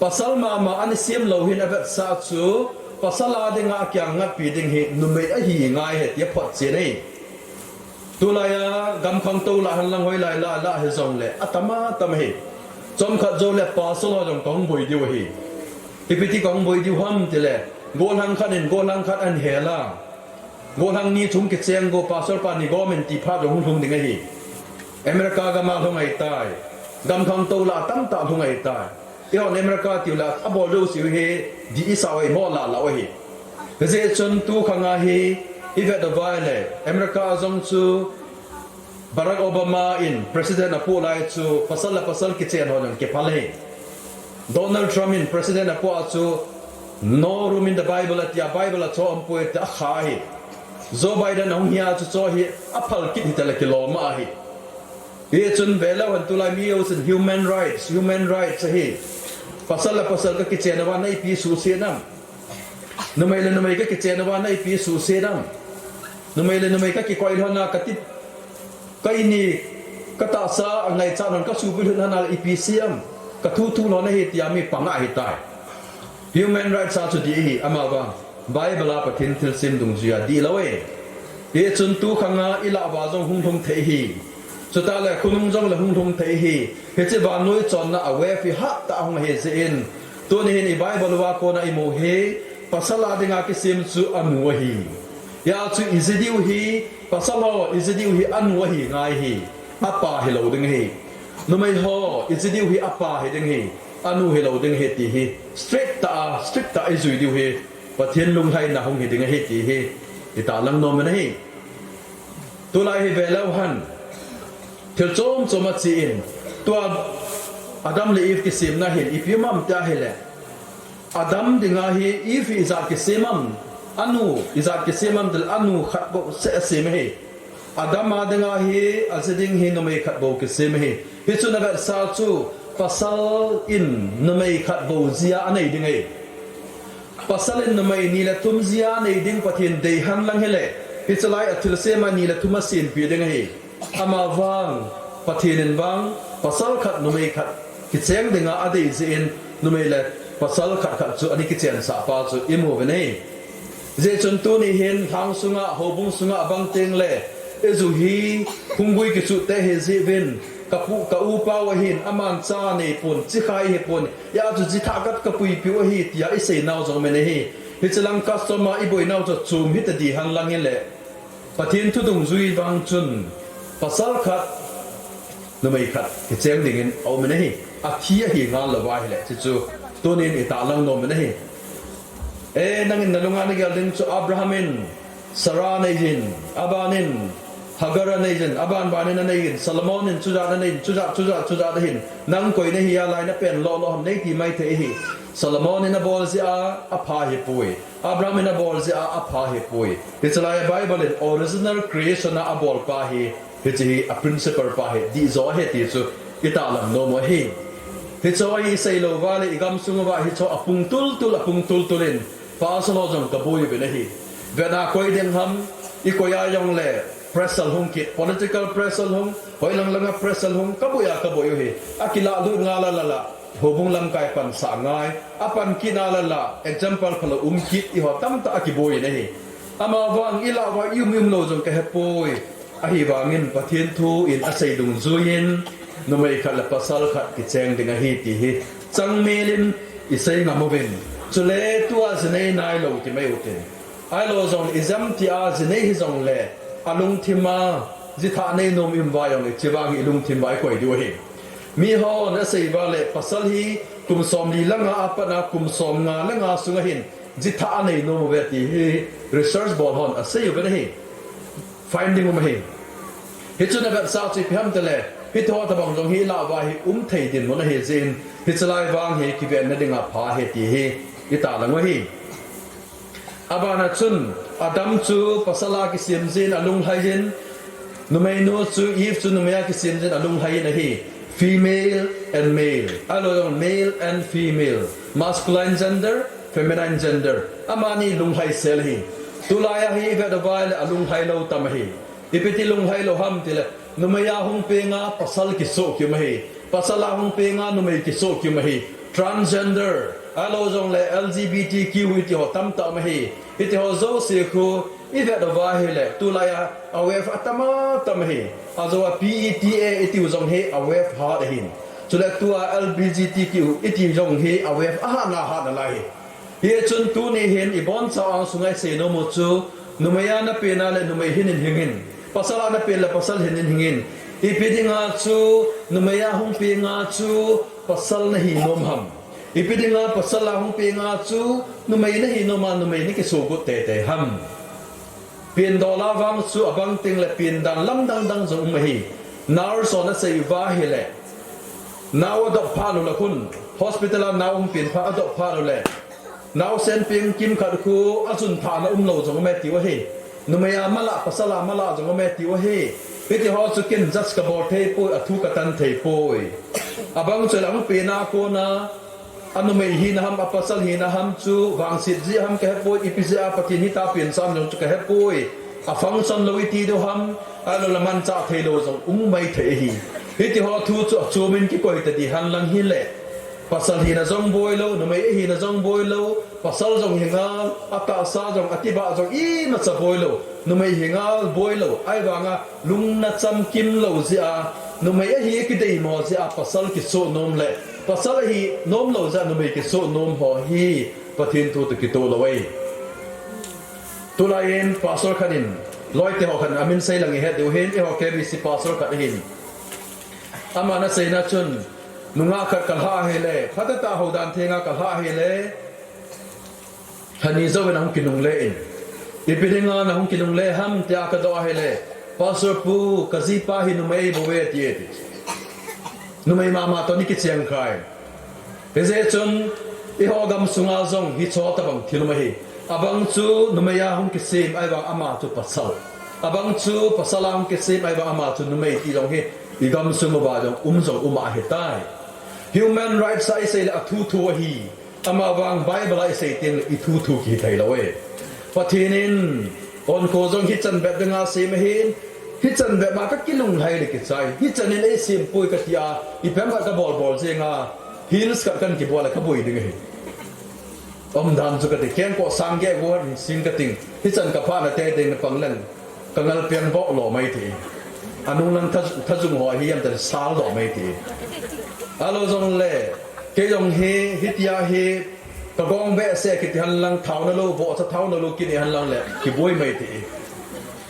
Pasal mama ana sem lou hin avetsah chu, pasal a dinga akiang ngatpi ding hi numei ahi ngai ahi tia photchen ahi. Tulai a gamkhang tou lah henlang hoilai lah lah hijongle atam atam ahi. Chomkhat joule pasal ho jong kahung boi diu ahi. Ipi ti kahung boi diu ham tile, gollhang khat in gollhang khat ahin hel a, gollhang ni chung kicheng go, pastor pa ni gom in ti phat jong hung lhung ding ahi. America gam a lhung ahitai. Gamkhang tou lah tamtah lhung ahitai. Eihon America tiu le abol jouse u hi dih isah u ahi, mo lah lah u ahi. Hijeh chun tukhang a hi ivet uva ahile, America a jong chu Barack Obama in president apoh lai chu pasal le pasal kichen ho jong kiphal ahi. Donald Trump in president apoh a chu no room in the Bible atia, Bible a cho aumpoi tia akha ahi. Joe Biden ahung hi a chu cho hi aphal kit hitale kilom ahi. Hichun veleu hen tulai mi jousen human rights, human rights ahi. Pasal le pasal kakichen uva na ipi suhset nam? Numei le numei kakichen uva na ipi suhset nam? Numei le numei kakikoi lhon a kati, keini katahsa angaichat lhon, kasuhbulhit lhon a le ipi sei am? Kathu thu lhon ahi tia mi panga ahitai. Human rights a chu dih ahi, amavang Bible a Pathen thilsem dungjuia dihlou e. Hichun tukhang a ilah uva jong hung lhung thei ahi. Chutah le khonung jongle hung lhung thei ahi. Hiche vannoi chonna a wave hi hattah a hung ahi jeh in, tuni hin i Bible uva kona imu hi, pasal a dinga kisem chu anu ahi. Hijeh chun iji diu hi, pasal ho iji diu hi anu ahi ngai ahi. Apa hilou ding ahi. Numei ho iji diu hi apa hiding ahi. Anu hilou ding ahi ti hi strict tah a, strict tah a ijui diu hi Pathen lunglhaina hung hiding ahi ti hi itahlang nom u ahi. Tulai hi veleu hen. Thil chom chom a chi in, tua Adam le Eve kisemna hin ipi um am tia hile, Adam dinga hi Eve hi ijat kisem am, anu ijat kisem am til anu khat bou seh asem hi. Adam a dinga hi aji ding hi numei khat bou kisem hi. Hichu na vetsah chu pasal in numei khat bou jia anei ding hi. Pasal in numei ni le thum jia anei ding Pathen dei hen lang hile, hiche lai a thilsem a ni le thum asempi ding ahi. Amavang, Pathen in vang, pasal khat, numei khat, kicheng dinga adei jeh in, numei le pasal khat khat chu ana kichensah pa chu imu uve nei. Jeh chun tuni hin, lhang sunga, houbung sunga abang teng le, eiju hi, hunggui kichuh te hi jeh uvin, ka pu, ka upa u ahin, aman cha nei pon, chikhai hi pon, hia chu jithah khat ka puipiu ahi, tia isei nau jong um in ahi. Hiche lang custom a iboi nau chu chom hita di hen lang hile, Pathen thu dungjui vang chun pasal khat, numei khat kicheng dingin aum in ahi. Athi ahi ngal louva ahile, chuchu tunin itahlang nom in ahi. E, nangin nalunga nagel ding chu Abraham in Sarah aneiyin, abanin Hagar aneiyin, aban banin aneiyin, Solomon in chujat aneiyin, chujat, chujat, chujat ahin, nang koi nahi a lai napen lolo ham neiti maithei ahi. Solomon in abol jeh a apha hipoi. Abraham in abol jeh a apha hipoi. Hiche lai a Bible in original creation a abol pa hi, hiche hi a principle pa hi, dihjo ahi ti chu itahlang nom u ahi. Hicho hi isei louva le igam sung uva hicho apung tultul, apung tultul in pasal ho jong kaboi uvin ahi. Vet a koi ding ham, ikoi a jongle pressure hung kit, political pressure hung, hoilang langa pressure hung, kaboi a kaboi u ahi. Akilah lut ngal a lala, houbung lamkai pansah ngai, apan kit a lala, example phalou um kit, eiho tamtah akiboi in ahi. Amavang ilah uva ium ium lou jong kahepoi. Ahivangin Pathen thu in asei dungjuiyin, numei khat le pasal khat kicheng ding ahi ti hi changmel in isei ngam uvin. Chule tua jinei nailou ti mai ute. Ahilou jong ijemtia jinei hijongle, alungthim a jithah nei nom ium uva jong ichi vang ilungthim uva ikoi diu ahi. Mihon asei uva le pasal hi kum somli le nga apat a kum somnga le nga sunga hin jithah anei nom uve ti hi research bol hon asei uve ahi. Finding um ahi. Hichu na vetsah chu ipi ham tile, hitiho tobang jong hi ilah uva hi um thei dinmun ahi jeh in, hiche lai vang hi kivenna dinga pha ahi ti hi itahlang u ahi. Abana chun, Adam chu pasal a kisem jeh in alunglhai in, numeinu chu Eve chu numei a kisem jeh in alunglhai in ahi. Female and male. Ahilou jong male and female. Masculine gender, feminine gender. Amani lunglhai sel ahi. Tulai a hi ivet uva le alunglhai lou tam ahi. Ipi ti lunglhai lou ham tile, numei a hung penga pasal kisoh kium ahi. Pasal a hung penga numei kisoh kium ahi. Transgender, ahilou jongle L G B T Q hitiho tamtah um ahi. Hitiho jouse khu ivet uva ahile, tulai a, a wave atam atam ahi. Ajou a P E T A itiu jong hi a wave hat ahin. Chule tua L G B T Q itiu jong hi a wave ahatna hat nalai ahi. Hichun tuni hin ibonchauva ang sunga isei nom u chu, numei a napen a le numei hin in hing in, pasal a napen le pasal hin in hing in. Ipi dinga chu numei a hung penga chu pasal nahi nom ham? Ipi dinga pasal a hung penga chu numei nahi nom a numei nakisoh got teitei ham? Pen dol a vang chu abang teng le pen dan lamdang dang jong um ahi. Nurse hon asei uva ahile, nao adop phat u le khun, hospital a nao hung pen phat, adop phat u le, naosen peng kimkhat khu ajun thahna umlou jong ume tiu ahi. Numei a malah, pasal a malah jong ume tiu ahi. Hitiho chu ken judge kabol thei poi, athu katan thei poi. Abang chu le ahung pen a kona, anumei hina ham, apasal hina ham chu vangset jeh ham kahepoi, ipi jeh a Pathen hitia pen sam jong chu kahepoi. A function lou iti diu ham, ahilou le manchah theilou jong um maithei ahi. Hitiho thu chu achom in kikoi ta di hen lang hile, pasal hina jong boilou, numei ahina jong boilou, pasal jong hi ngal, atahsa jong, atibah jong imacha boilou, numei hi ngal boilou, ahivanga lungna chamkim lou jeh a, numei ahi kideimo jeh a pasal kisoh nom le, pasal ahi nomlou jeh a numei kisoh nom ho hi Pathen thu toh kitoh lou ahi. Tulai in pastor khat in, loite ho khat in amin sei lang ihet diu hin, eiho K B C pastor khat ahin. Aman aseina chun, nungah khat kalhah ahile, phatah tah houdan thenga kalhah ahile, lhani jouvin ahung kinungle in. Ipi dinga nahung kinungle ham tia kadoh ahile, Pastor pu, ka jipa hi numei bou ve ti e ti. Numei mama toh ni kicheng khai. Hijeh chun, eiho gamsunga jong hiche tobang thil um ahi. Abang chu numei a hung kisem, ahivang ama chu pasal. Abang chu pasal a hung kisem, ahivang ama chu numei ti jong hi, i gamsung uva jong um jong um ahitai. Human rights a isei le athu thu ahi. Amavang Bible a isei teng le ithu thu kithei lou e. Pathen in, onkho jong hichan bep dinga sem ahin, hichan bep ma ka kilunglhai le kichai. Hichan in eisem poi kati a, ipi ham khat ka bol bol jeng a, heels khat kan kibol le ka boi ding ahi. Umdan chu kati, kengkoh sang geh go in sing kating. Hichan ka phah na te ding na pang leng. Ka ngalpiang bok lou mai ti. Anung lang tha, thajung ho hi yam tan sal lou mai ti. Ahilou jong le, kei jong hi, hitia hi, ka gong behseh kiti henlang thaona lou, bohcha thaona lou kiti henlang le, kiboi mai ti.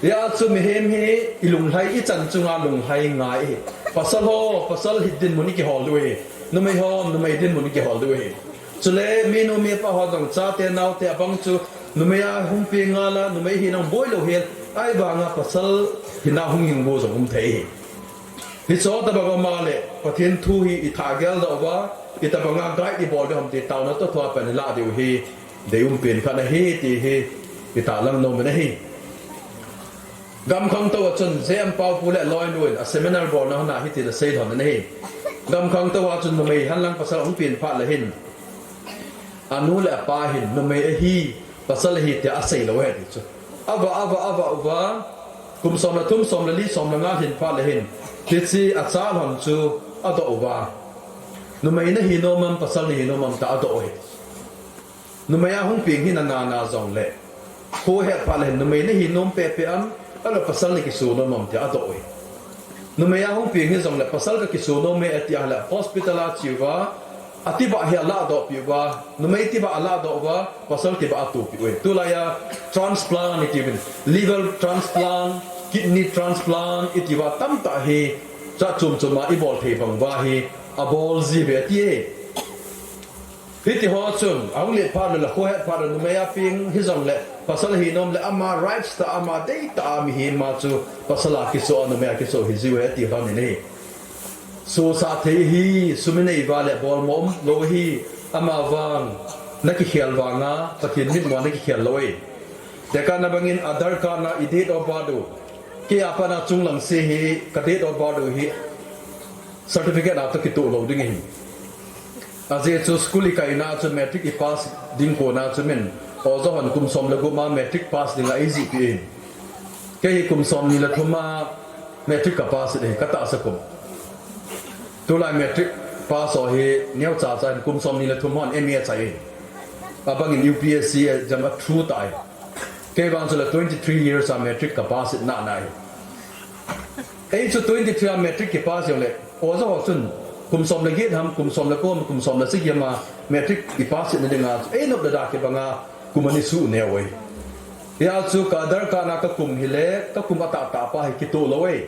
Hijeh chun mihem hi, ilunglhai, ichan chunga lunglhai ngai hi. Pasal ho, pasal hi dinmun ikihol diu ahi. Numei ho, numei dinmun ikihol diu ahi. Chule, minu mipa ho jong chate naote abang chu, numei a hung peng ngal a, numei hina boi lou hel, ahivanga pasal hina hung hing bou jong um thei hi. Hiche tobang um a le, Pathen thu hi i thagel doh uva, itobanga guide i bol diu ham ti taona toh thua pen i lah diu hi, deium pen khat ahi ti hi, i tahlang nom in ahi. Gam khangtou a chun J M Pau pu le loinu in a seminar bolna hon a hiti le sei lhon in ahi. Gam khangtou a chun numei henlang pasal hung pen phat le hin, anu le apa hin numei ahi, pasal ahi tia asei lou ahi ti chu. Ava, ava, ava, uva, kum som le thum, som le li, som le nga hin phat le hin, hiche acha lhon chu adoh uva. Numei nahi nom am, pasal nahi nom am tia adoh ahi. Numei a hung peng hi nana na jong le. Khohet phat le hin numei nahi nom pehpeh am, ahilou pasal nakisu nom am tia adoh e. Numei a hung peng hi jong le pasal kakisu nom e ati a le hospital a che uva, atibah hi alah doh pi uva, numei tibah alah doh uva, pasal tibah atuh pi uve. Tulai a transplant iti uvin, liver transplant, kidney transplant iti uva tamtah hi, cha chom chom a ibol thei bang uva hi, abol ji uve ati e. Hiti ho chun, ahung let phat le, khohet phat le, numei a peng hi jong le, pasal hi nom le, ama rights tah, ama dei tah a mihem a chu, pasal a kichoh a, numei a kichoh hi jiu ahi ti lhon in ahi. Sosah thei hi, sum inei uva le, bolmo um lou hi, amavang, nakikhel vanga, Pathen mitmu a nakikhel lou e. Tekahna bangin Aadhaar card na i date of birth u, kei a pat a chunglang se hi, ka date of birth u hi, certificate a toh kitoh lou ding ahi. Ajeh chu school ikaina chu matric ipass ding kona chu min, oja hon kum som le gup ma matric pass dinga eijih pi in. Kei hi kum som ni le thum a matric kapass in ahi, katahsa kum. Tulai matric pass ho hi neocha cha in, kum som ni le thum hon M A achai in. Abangin U P S C exam a through tai. Kei vang chu le twenty three years a matric kapass in nana ahi. Ei chu twenty three a matric kipass jong le, oja ho chun, kum som le get ham, kum som le ko ham, kum som le sagi ham a matric ipass na dinga chu, ei nop le da kibanga, kum ani suh neo e. Hia chu ka Aadhaar card na kakum hi le, kakum atah tah pa hi kitoh lou e.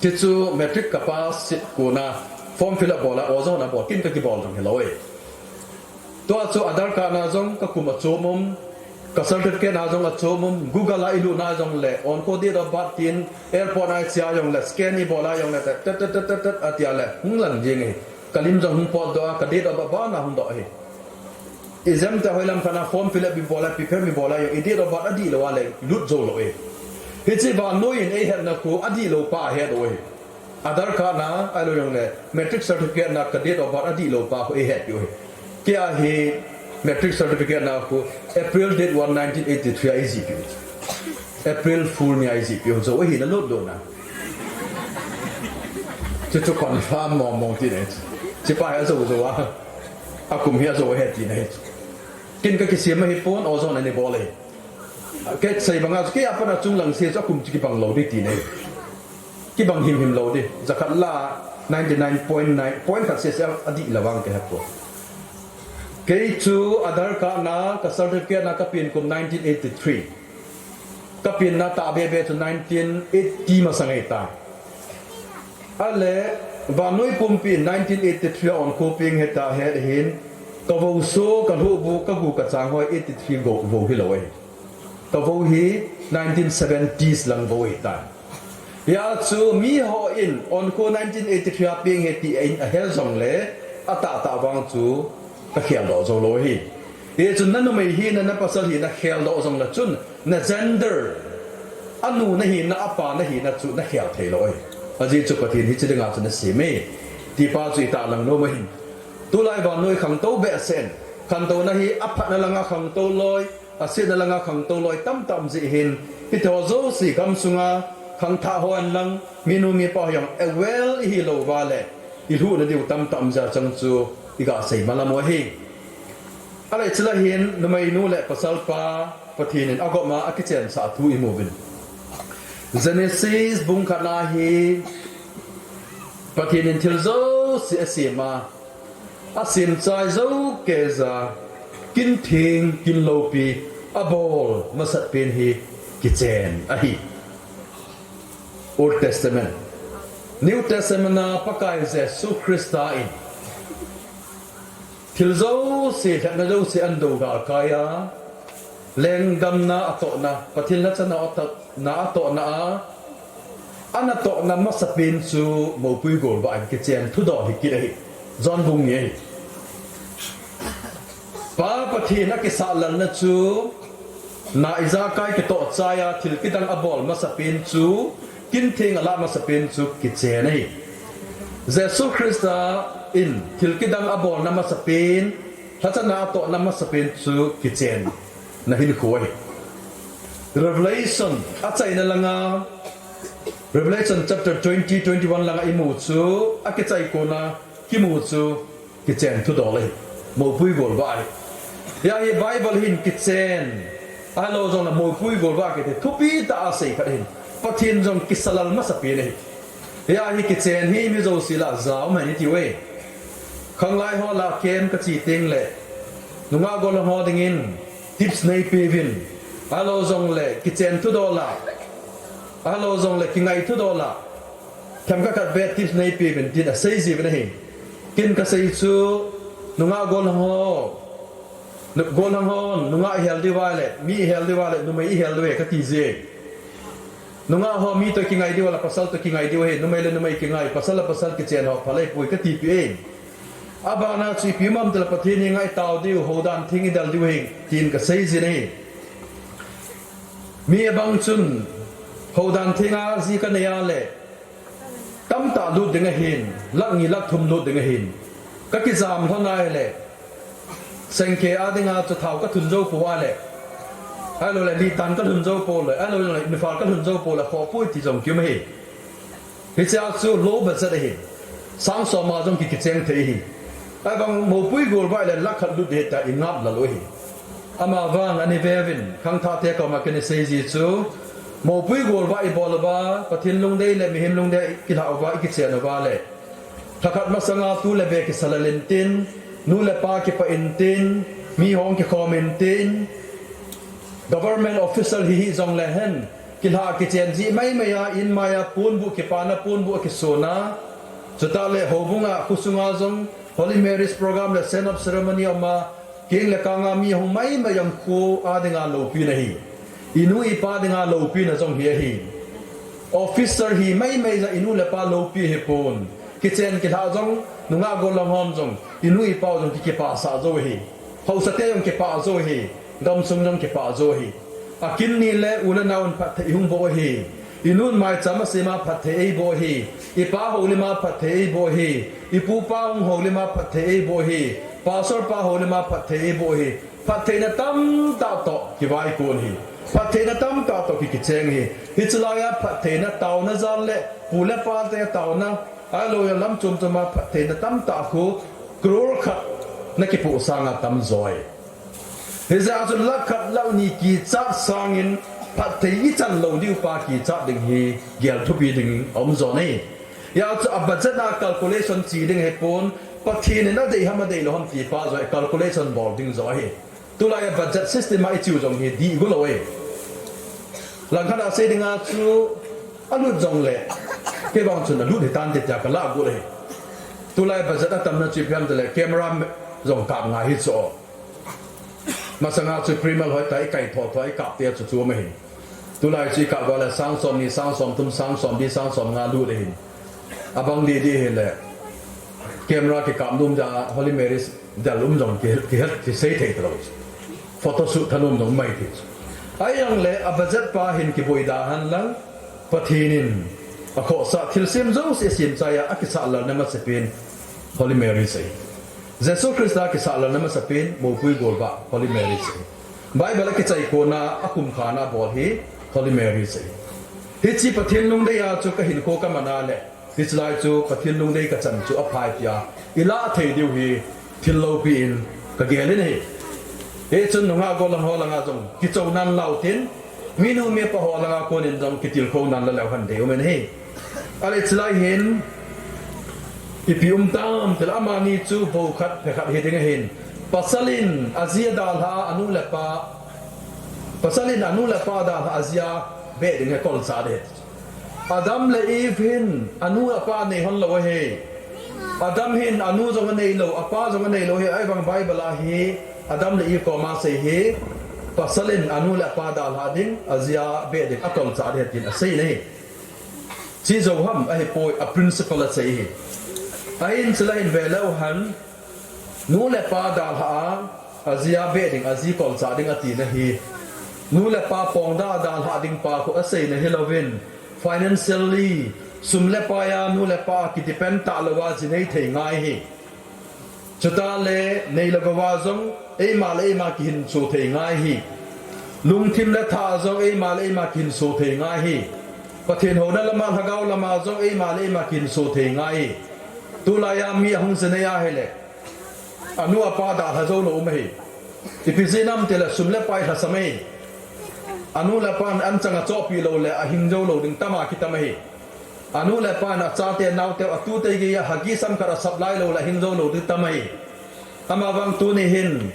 Hichu matric kapass kona, form fill up bol a, oja hon abol, kin kakibol jong hilou e. Tua chu Aadhaar card na jong kakum achom um, ka certificate na jong achom um, Google a ilut na jong le, onkho date of birth tin, airport a iche a jong le, scan ibol a jong le, tet, tet, tet, tet, tet, atia le, hung lang jeng e. Kalim jong hung potdoh a, ka date of birth bana hung doh e. Exam te hoilam khat na form fill up ibol a, prepare ibol a jong, i date of birth adih lou a le, lut jou lou e. Hiche vannoi in eihetna khu adih lou pa ahet u ahi. Aadhaar card na, ahilou jong le, matric certificate na ka date of birth adih lou pa khu eihet piu ahi. Kei a hi matric certificate na khu April date one nineteen eighty three a eijih piu. April Fool ni a eijih piu, jou ahi na lut lut na. Chuchu confirm mong mong ti ne. Chipa hi ajou jou a. Akum hi ajou ahi ti ne. Kin kakisem ahi pon, oja hon ana bol e. Kasei banga chu kei a pat a chunglang se chu akum chu kibang lou di ti ne. Kibang himhim lou di. Jakhat la ninety nine point nine, point khat sese adih lou vang kahe poi. Kei chu Aadhaar card na ka certificate na kapen kum nineteen eighty three. Kapenna tahbeh beh chu nineteen eighty masang ahitai. Ale, vannoi pumpi in nineteen eighty three a onkho peng hita het hin, ka vouso, ka lhohbu, ka gu ka chang ho eighty three vou, vou hilou ahi. Ka vo hi nineteen seventies lang vo hi ta. Hia chu mi ho in onkho nineteen eighty-three a peng he ti in a hel jong le a tah tah vang chu ka khel doh jou lou hi. Hi chu na numei hi na, na pasal hi na khel doh jong le chun na gender, a nu na hi na, a pa na hi na chu na khel thei lou hi. A ji chu Pathen hi chi dinga chu na sem e. Ti pa chu i tah lang nom ahin. Tulai vannoi khangtou behseh in. Khangtou na hi a phatna langa khangtou loi, a setna langa khangtou loi tamtah um jeh hin, hiti ho jouse gam sunga khangthah ho hen lang, minu mipa ho jong aware i hi lou va le, i lhuh na diu tamtah um jeh a chang chu i ga sei malam u ahi. A le chila hin, numei nu le pasal pa, Pathen in a gom a, a kichen sah thu i mu uvin. Genesis bung khat na hi, Pathen in thil jouse a sem a, a sem chai jou kei ja, kin theng, kin loupi, a bol masat pen hi kichen ahi. Old Testament. New Testament a Pakai Jesu Christa in thil jouse, lhepna jouse an do galkai a, lenggam na a tohna, Pathen lhacha na a toh, na a tohna a, a natohna masapen chu mopui golvah in kichen thudol hi kit ahi. John bung ni ahi. Pa Pathen a kisah lalna chu na ijakai kitoh chai a thil kidang a bol masapen chu, kin theng a lah masapen chu kichen ahi. Jesu Christa in thil kidang a bolna masapen, lhacha na a tohna masapen chu kichen na hinkho ahi. Revelation a chaina langa, Revelation chapter twenty, twenty-one langa i mu chu, a kichai kona kimu chu kichen thudol ahi. Mopui golvah ahi. Hia hi Bible hin kichen, ahilou jong le mopui golvah kiti thupi tah a sei khat ahin. Pathen jong kisa lal masapen ahi. Hia hi kichen hi mi jouse lah a ja um hen i ti uve. Khanglai ho lah a camp ka che teng le, nungah gollhang ho dingin tips nei pe uvin. Ahilou jong le kichen thudol a, ahilou jong le kingai thudol a, themkhat khat beh tips nei pe uvin tin a sei ji uvin ahi. Kin ka sei chu, nungah gollhang ho, gollhang hon nungah i hel diu va le, mi i hel diu va le, numei i hel diu ahi ka ti ji e. Nungah ho mi toh kingai diu va le, pasal toh kingai diu ahi, numei le numei kingai, pasal le pasal kichen ho phalei pui ka ti pi e. A bana chu ipi um am tile Pathen henga i tao diu, houdan theng i del diu ahi, tin ka sei jin ahi. Mi abang chun houdan theng a ji ka nei a le, tamtah lut ding ahin, lakh ni lakh thum lut ding ahin. Ka kijam lhon a le, sengke a dinga chu thao ka thun jou pou a le, ahilou le litan ka lhun jou pou le, ahilou le nifal ka lhun jou pou le, khoh pui ti jong kium ahi. Hichea chu low budget ahi. Sang som a jong ki, kicheng thei ahi. Ahivang mopui golvah le lakh khat lut ding ahi tia i ngap lal u ahi. Amavang ani ve uvin, khangthah te koma kin sei ji chu, mopui golvah i bol uva, Pathen lungdei le mihem lungdei i kilha uva, i kichen uva le, lhakhat masanga tu le be kisa lal intin, nu le pa kipah intin, mi hong kikhom intin, government official hi hi jong le hen, kilha kichen ji maimai a, in mai a ponbuh kipana ponbuh a kisona, chutah le houbung a, khosunga jong Holy Mary's program le send off ceremony a um a, keng le kang a mi hung maimai jong kho a dinga loupina ahi. I nu i pa dinga loupina jong hi ahi. Officer hi maimai jong i nu le pa loupi ahi pon. Kichen kilha jong, nungah gollhang hon jong, i nu i pa u jong ki, kipah sah jou ahi. Haosa te jong kipah jou ahi. Gamsung jong kipah jou ahi. A kin ni le u le nao in phatthei i hung boh ahi. I nun maicham a sem a phatthei ei boh ahi. I pa houlim a phatthei ei boh ahi. I pu pa hung houlim a phatthei ei boh ahi. Pastor pa houlim a phatthei ei boh ahi. Phattheina tamtah toh kivaikon ahi. Phattheina tamtah toh ki, kicheng ahi. Hiche lai a phattheina taona jal le pu le pa te taona, ahilou le lam chom chom a phattheina tamtah khu crore khat na kipoh sang a tamjo ahi. Hijeh a chu lakh khat lakh ni kichat sangin phatthei i chan lou diu pa kichat ding hi gel thupi ding a um jo ahi. Hijeh a chu a budget a calculation chi ding ahi pon, Pathen in a dei ham a dei lou ham ti pa jo ahi, calculation bol ding jo ahi. Tulai a budget system a i chi u jong hi dih gu lou ahi. Langkhat a sei ding a chu a lut jong le, kei vang chun a lut hi tan te tia ka lah gu ahi. Tulai budget a tamna chu ipi ham tile camera jong kap ngai hi chu. Masanga chu primal hoi ta i kai tho tho i kap te chu chu ma hi. Tulai chu i kap va le sang som ni, sang som thum, sang som li, sang som nga lu le hin. Abang di di hi le. Camera ki kap num ja Holy Mary del um jong ki, ki het ki sei thei ta lo. Photo shoot tha num jong mai thei. Ai yang le a budget pa hin ki boi da han lang. Pathen in a khosa thilsem jouse a sem chai a, a kisa lal na masa pen Holy Mary sei. Jesu Christa kisa lal na masa pen mopui gol ba Holy Mary sei. Bible a kichai kona a kum khana bol hi Holy Mary sei. Hichi Pathen lungdei a chu ka hin kho ka mana le. Hichi lai chu Pathen lungdei ka chan chu a phai pia. I la thei diu hi thil lopi in ka gel in hi. Hichun nunga golang ho langa jong kichou nan lau tin. Minu mipa ho langa konin jong kitilkhou nan la leu han dei um in hi. Ale chilai hin ipi um tam til amani chu bo khat phe khat hi ding ahin. Pasalin a jia dalha a nu le pa. Pasalin a nu le pa dalha a jia be ding he kol sa de. Adam le Eve hin a nu a pa nei hon lo ahi. Adam hin a nu jong a nei lo, a pa jong a nei lo hi, ai vang Bible a hi Adam le Eve koma sei hi, pasalin a nu le a pa dalha ding, a jia be ding, a kol cha ding tin a sei nei. Chi jo ham, ahi poi, a principle a sei hi. Ahin sila hin ve leu han, nu le pa dalha a, a jia be ding, a ji kol cha ding a ti na hi. Nu le pa pong da dalha ding pa khu a sei na hi lovin, financially, sum le pai a nu le pa ki depend ta lo a ji nei thei ngai hi. Chuta le nei le gou a jong eima le eima ki hin so thei ngai hi. Lungthim le tha jong eima le eima ki hin so thei ngai hi. Pathen hona lama lhagao lama jong eima le eima ki hin so thei ngai hi. Tulai a mi ahung se nei a hele. A nu a pa dalha jou lo um ahi. Ipi jeh ham tile sum le pai lhasam ahi. A nu le pan an chang a chohpi lo le a hing jou lo ding tam a kitam ahi. A nu le pan a chate naute a tute gei a hagi sam khat a sap lai lo le a hing jou lo ding tam ahi. Ama vang tuni hin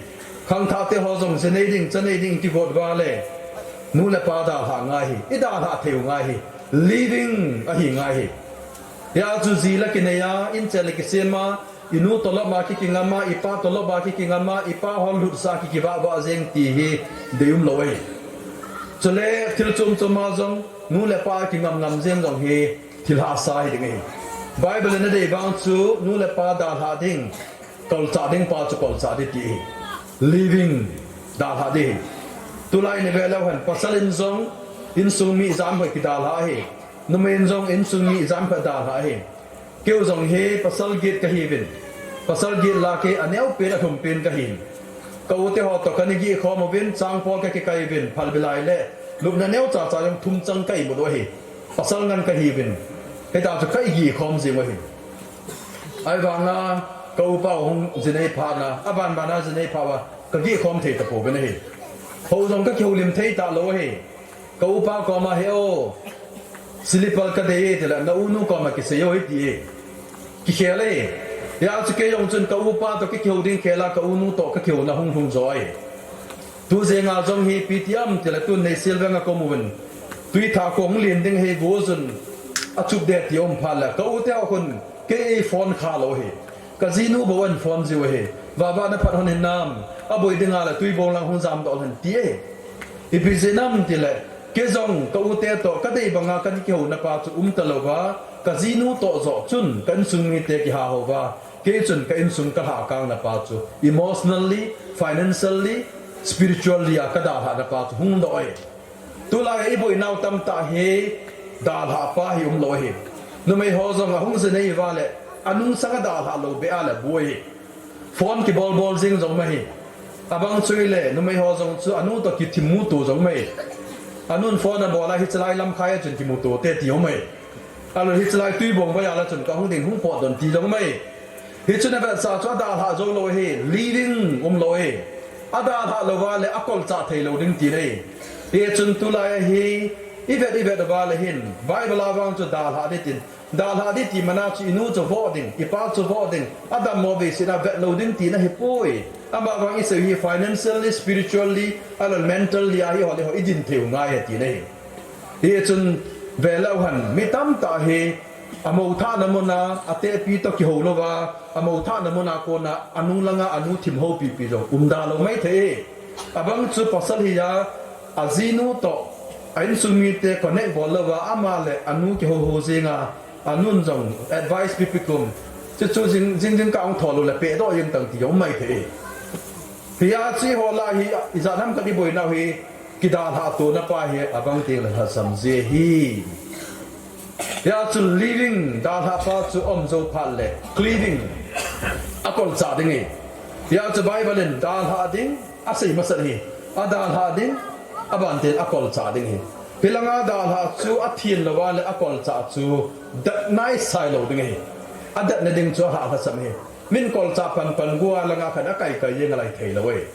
khangthah te ho jong je nei ding, cha nei ding kigot va le. Nu le pa dalha ngai hi. I dalha theu ngai hi. Living ahi ngai hi. Hia chu ji la kinei a, in che le kisem a, I nu tolop a ki kingam a, i pa tolop a ki kingam a, i pa hon lut sa ki kivah vah jeng ti hi dei um lo ahi. Chule thil chom chom a jong nu le pa kingam ngam jeng jong hi thil hahsa hi ding ahi. Bible in a dei vang chu nu le pa dalha ding, kolchah ding pa chu kolchah ding ti hi. Living dalha ding. Tulai ni ve leu hen pasal in jong insung mi jam hoi kidalha ahi. Numei in jong insung mi jam khat dalha ahi. Keu jong hi pasal get kahiuvin. Pasal get la kei aneo pen alhum pen kahin. Ka u te ho to kani gi khom uvin, chang po kakikai uvin, phalbi lai le lupna neo cha cha jong thum chang ka imu u ahi. Pasal ngan kahiuvin. Hita chu ka igi khom jing u ahi. Ahivanga ka upa hung jinei phat na, aban ban a jinei phat uva, ka gi khom thei tapouvin ahi. Ho jong ka kihoulim thei talou ahi. Ka upa koma he o, slipper ka dei e tile, na u nu koma kisei o hiti e. Kikhel e. Hia chu kei jong chun ka upa to kihou ding khel a, ka u nu to ka kihouna hung lhung jo e. Tu jenga jong hi ipi ti ham tile, tun Neihsial veng a ka um uvin. Tui tha kong lin ding hi go jun a chup de ti um phat le. Ka u te ho khun kei ei phone kha lou hi. Ka jinu bou an phone jiu ahi. Vava na phat hon hin nam. A boi dinga le tui bong lang hung jam doh hen ti ahi. Ipi jeh ham tile, kei jong ka u te to ka dei banga kani kihouna pa chu um talou va, ka jinu to joh chun ka insung mite kiha hou va, kei chun ka insung ka lhakang na pa chu emotionally, financially, spiritually a ka dalha na pa chu hung doh e. Tulai a i boinau tamtah hi dalha pa hi um lou ahi. Numei ho jong ahung jinei uva le, anung sanga dalha lou beh a le boi hi. Phone kibol bol jing jong mai hi. Abang chu ile, numei ho jong chu anu to kithim muto jong mai. Anun phone abol a hichelai lamkhai a chun kimuto te ti jong mai. Alou hichelai tui bong vai a la chun ka hung ding hung pot don ti jong mai. Hichun avetsah chu adalha jou lou ahi, living um lou ahi. Adalha lou va le akolchah thei lou ding ti nei. Hichun tulai ahi, i vet i vet uva le hin, Bible a vang chu dalha ding tin, dalha ding ti mana chu i nu chu voh ding, i pa chu voh ding, adammo veisin a vet lou ding tina hi poi. Amavang i sei hi financially, spiritually, alou mentally a hi ho le ho i din thei u ngai e ti nei. Hichun ve leu hen, mi tamtah hi, amou thahna muna, atehpi to kihou louva, amou thahna muna kona, anung langa, anu thim houpi pi jong, um da lou mai thei. Abang chu pasal hi a, ajinu toh, a insung mite connect bol louva, ama le anu kihou hou jinga, anun jong advice pipi kum. Chuchu jing, jing, jing ka ong tholu le pe do jing tang ti jong mai thei. Hi a chi ho la hi, ijat ham ka di boi nau hi, kidalha tona pa hi, abang teng le lhasam ji hi. Hia chu living, dalha pa chu um jou phat le, cleaving, akolcha ding e. Hia chu Bible in dalha ding, asei masat hi. Adalha ding, abantin akolcha ding hi. Hilanga dalha chu athin louva le akolcha chu dat nai sai lou ding hi. Adatna ding chu alha lhasam hi. Min kolcha pan pan gua langa khan akai kai jeng alai thei lou e.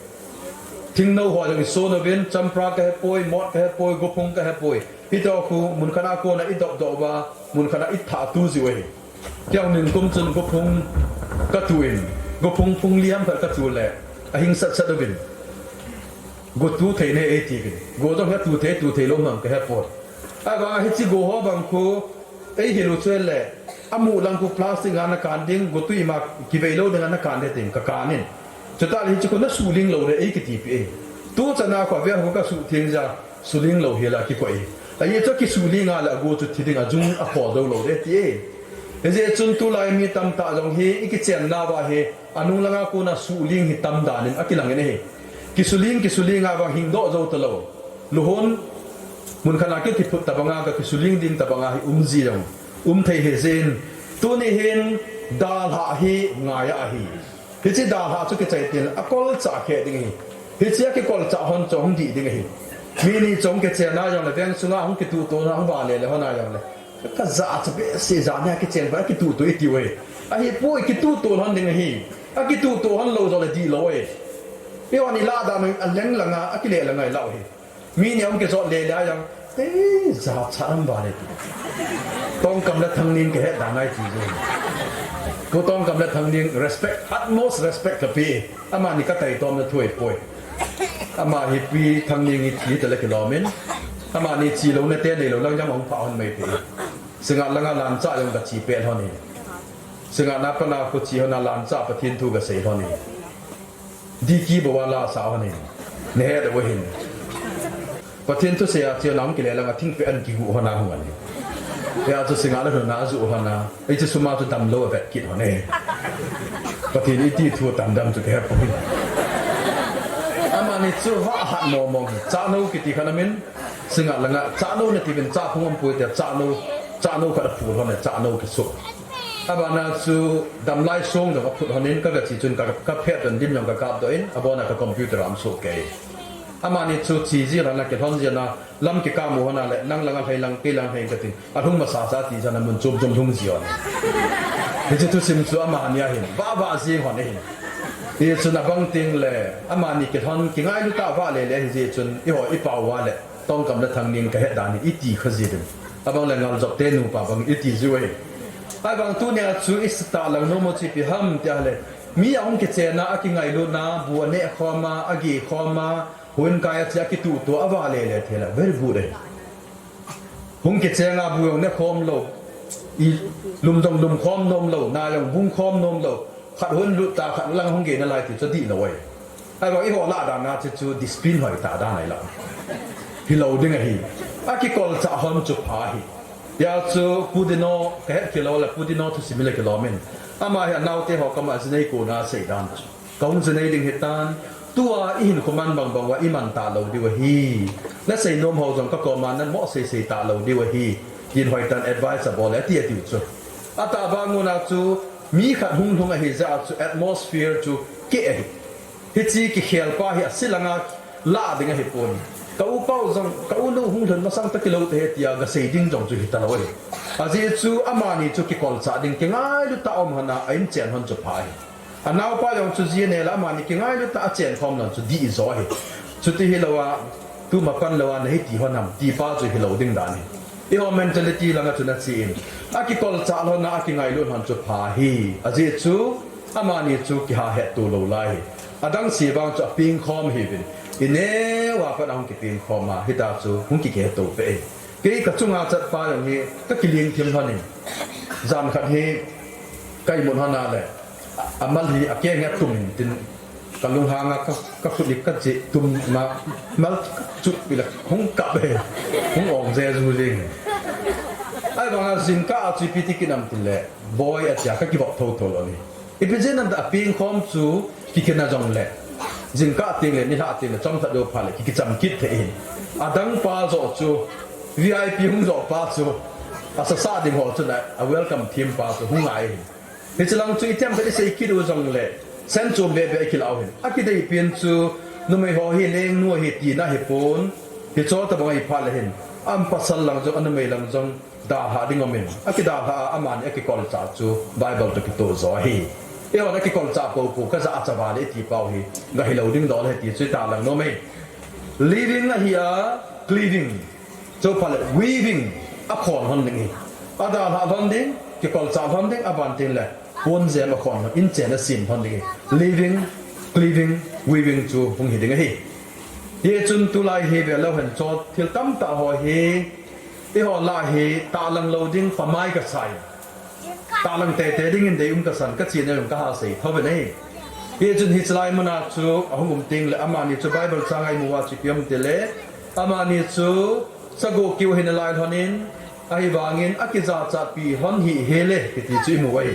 Thingnou ho jong isun uvin, champra ka hepoi, mot ka hepoi, gophung ka hepoi. Hitoh khu, mun khat a kona idop dop uva, mun khat a ithah tu jiu ahi. Tiang ningkum chun gophung ka tu in, gophung phung liam khat ka tu le, ahing sat sat uvin. Go tu thei ne ei ti uvin. Go jong hi tu thei, tu thei lou mang ka hepoi. Ahivang hiche go ho bang khu, ei hilu chu le, amu lang khu plastic a na kan ding, go tui ma kivei lou ding a na kan ding ting ka kan in. Chutah le hiche khu na suling lou le, ei kiti pi e. Tu chana khu avel khu ka suh theng ja, suling lou hi la kikoi. Ahi chu kisuling a le agu chu thi ding a jung akhol jou lou de ti e. Hijeh chun tulai mi tamtah jong hi, i kichen nauva hi, anung langa kona suling hi tam dan in akilang in ahi. Kisuling, kisuling a vang hing doh jou ta lou. Luhun, mun khat a ki kiphut tabanga ka kisuling ding tabanga hi um ji jong. Um thei hi jin. Tuni hin, dalha hi ngai ahi. Hiche dalha chu kichai til, akolcha khe ding ahi. Hiche akikolcha hon chu hung dih ding ahi. Mi ni chong kichen a jong le veng sunga hung kituh tuh na hung vale le hon a jong le. Ka ja chu behseh ja nia kichen ba kituh tuh i tiu e. Ahipoi kituh tuh hon ding ahi. Akituh tuh hon lou jong le dih lou e. Eiho ni lah dan a leng langa, akile langa i lah u hi. Mi ni hung kijot le le a jong. Te ja cha am ba le ti. Tongkam le Thangning ka het dan a i ti jong. Pu Tongkam le Thangning respect, utmost respect ka pe. Amani ka taitom na thu ahipoi. Ama hi Pi Thangning hi thi ta le kilom in. Amani chi lou na te nei lou lang jong hung pha hon mai pe. Singa langa lancha jong ka chi pe hon hi. Singa na pana khu chi hon a lancha Pathen thu ka sei hon hi. Diki bou a la sa hon hi. Ne he da wo hin. Pathen thusei a chi hon a hung kile langa thingpeh a kigu hon a hung a ni. Hia chu singa la hon a ju hon a. Ei chu sum a chu damlou a vet kit hon e. Pathen iti thu tam dam chu ka he poi. Amani chu va hat mong mong hi. Chahnou kiti khan amin. Singa langa chahnou na ti uvin chahphung um poi tia chahnou, chahnou khat aphut hon e chahnou kisu. Abana chu damlai song jong aphut hon in ka ga chi chun ka, ka phet don lim jong ka kap doh in abona ka computer a um soh kei. Amani chu chi ji lana kilhon ji na Lam kikam u hon a le, nang langa lhai lang, kei lang lhai ka tin. Alhung masa sa ti jana mun chom chom lhung ji hon. Hiche thusim chu amani ahin, vah vah jing hon ahin. Hichun abang teng le, amani kilhon kingailu tah vah le le ahi jeh chun, eiho i pao uva le, Tongkam le Thangning ka het dan hi i ti kha ji din. Abang le Ngaljop te nupa bang i ti jiu ahi. Ahivang tunia chu i sa tah lang nom u chu ipi ham tia le, mi ahung kichen a, akingailutna, bu aneh khom a, age khom a, Hung kai a chia kituh tuh a vah le le thei la, very good e. Hung kicheng a bu jong ne khom lou, i lum jong lum khom nom lou, na jong bung khom nom lou, khat hung lut ta, khat lang hung gei nalai ti chu dih lou e. Ahivang eiho lah dan a chu, chu discipline hoi tah dan ahi la. Hilou ding ahi. Akikolchah hon chu pha ahi. Hia chu Pu Dino, ka het kilou le Pu Dino thusim le kilom in. Ama hi anaote ho koma jinei kona sei dan chu. Ka hung jinei ding hitan, tua i hinkho man bang bang uva i man talou diu ahi. Nasei nom ho jong ka koma namoh sei sei talou diu ahi. Tin hoitah in advice abol e, ati atiu chu. Atahbang un a chu, mi khat hung lhung ahi jeh a chu atmosphere chu keh ahi. Hiche kikhel pa hi ase langa lah ding ahipon. Ka upa u jong, ka unu hung lhun masang tah kilou tahih e tia gasei ding jong chu hitalou ahi. Ajeh chu amani chu kikolchah ding kingailu tah a um hon a, a inchen hon chu pha ahi. Anaopa jong chu ji anei le amani kingailu tah a chen khom lhon chu dih jo ahi. Chuti hilou a, tuma pan lou a nahi ti hon ham, ti pa chu hilou ding dan ahi. Eiho mentality langa chu nache in. Akikolchah lhon a, akingailut lhon chu pha ahi. Ajeh chu, amani chu kiha hetto lou lai ahi. Adang se vang chu apeng khom ahiuvin. I neo a pat a hung kipeng khom a, hitia chu hung kikihetto peh ahi. Kei ka chunga chatpa jong hi ka kiling thim lhon in. Jan khat hi ka imut lhon a le, a, amal hi akeng hi atum in tin, Ka lunghang a ka, ka khut ni ka che tum ma, mal chut pila hung kap e. Hung ong je ju jing. Ahivang a jingkah a chu ipi ti kinam tile, boi a tia ka kivop tho tho lo ni. Ipi jeh nam ta a ping khom chu kikina jong le. Jingkah ting le, nilhah ting le, chomthat jou pha le, ki, kicham kit thei hin. Adang pa jo chu, V I P hung jo pa chu, a sasa ding ho chu na, a welcome thim pa chu, hung ngai hin. Hichilang chu itiam khat isei kit u jong le, sen chom be be akilah u hin. Akidei pen chu, numei ho hi lengnu hi tina hi pon, hicho tabang ahi pha le hin. Am pasal lang jong, anumei lang jong, dalha ding um in. Akidalha a amani akikolcha chu, Bible to kito jo ahi. Eihon akikolcha po po, ka ja a cha va le ti pau hi, ga hilou ding dol he ti chu ta lang nom e. Living ahi a, cleaving. Chopha le weaving a khon hon ding hi. Adalha hon ding, kikolcha hon ding, aban tin le. Pon jem a khon hon, in chen a sim hon ding hi. Living, cleaving, weaving chu hung hi ding ahi. Hichun tulai hi ve lou hen chot, thil tamtah ho hi. Eiho lah hi, talang lou ding, pamai ka sai. Talang tete dingin dei um kasan, ka china jong ka ha sei tho ve nei. Hichun hichelai muna chu ahung um ting le amani chu Bible chang a imu a chu ipi ham tile, amani chu sagoh kiu hin alai lhonin, ahivangin akijachat pi lhon hi hile kiti chu imu ahi.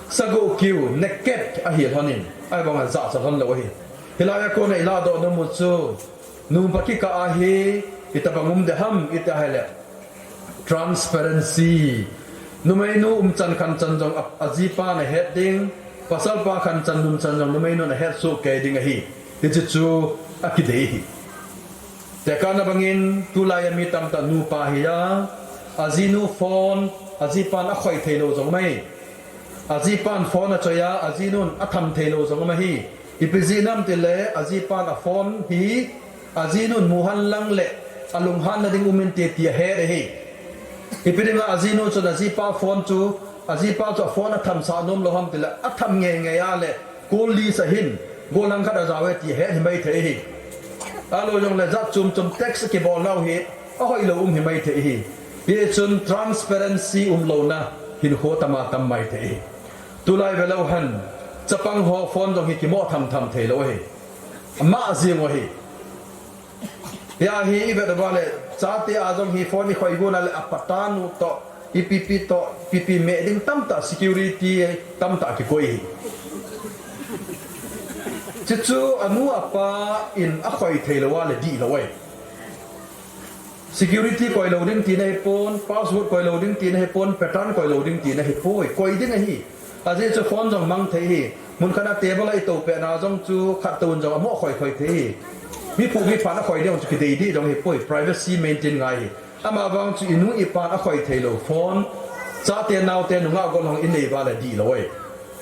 Sagoh kiu naked ahi lhonin, ahivang ajachat lhon lou ahi. Hilai a kona ilah doh nom u chu, nupa kikah a hi, itabang um ding ham, iti ahile. Transparency. Numeinu umchan khanchan jong a, ajipan ahet ding, pasalpa khanchan numchan jong numeinun ahet soh kei ding ahi. Hiche chu akidei ahi. Tekahna bangin tulai a mi tamtah nupa hi a, ajinu phone, ajipan akhoi thei lou jong um ahi. Ajipan phone achoi a, ajinun atham thei lou jong um ahi. Ipi jeh nam tile, ajipan a phone hi, ajinun muhan lang le, alunghan na ding um inte ti ahet ahi. Ipi dinga ajinu chun ajipa phone chu, ajipa chu a phone atham sah nom lou ham tile, atham ngei ngei a le, call list a hin, gollhang khat ajao e ti ahet hi mai thei ahi. Ahilou jong le jat chom chom text kibol nau hi, ahoi lou um hi mai thei ahi. Hichun transparency um louna, hinkho tama tam mai thei ahi. Tulai ve lou hen, chapang ho phone jong hi kimo tham tham thei lou ahi. Ama jing u ahi. Hia hi i vet uva le, chate a jong hi phone i khoi gon a le, a patanu toh, i pipi toh, pipi meh ding tamtah security tamtah kikoi ahi. Chuchu anu apa in akhoi thei lou a le dih lou ahi. Security koi lou ding tina hi pon, password koi lou ding tina hi pon, pattern koi lou ding tina hi poi, koi ding ahi. Ajeh chu phone jong mang thei ahi. Mun khat a table a i tou pet na jong chu khat toun jong amo khoi khoi thei ahi. Mi phu mi phan akhoi ding chu kidei dih jong hi poi, privacy maintain ngai ahi. Ama vang chu i nu i pan akhoi thei lou phone, chate naote nungah gollhang in nei uva le dih lou ahi.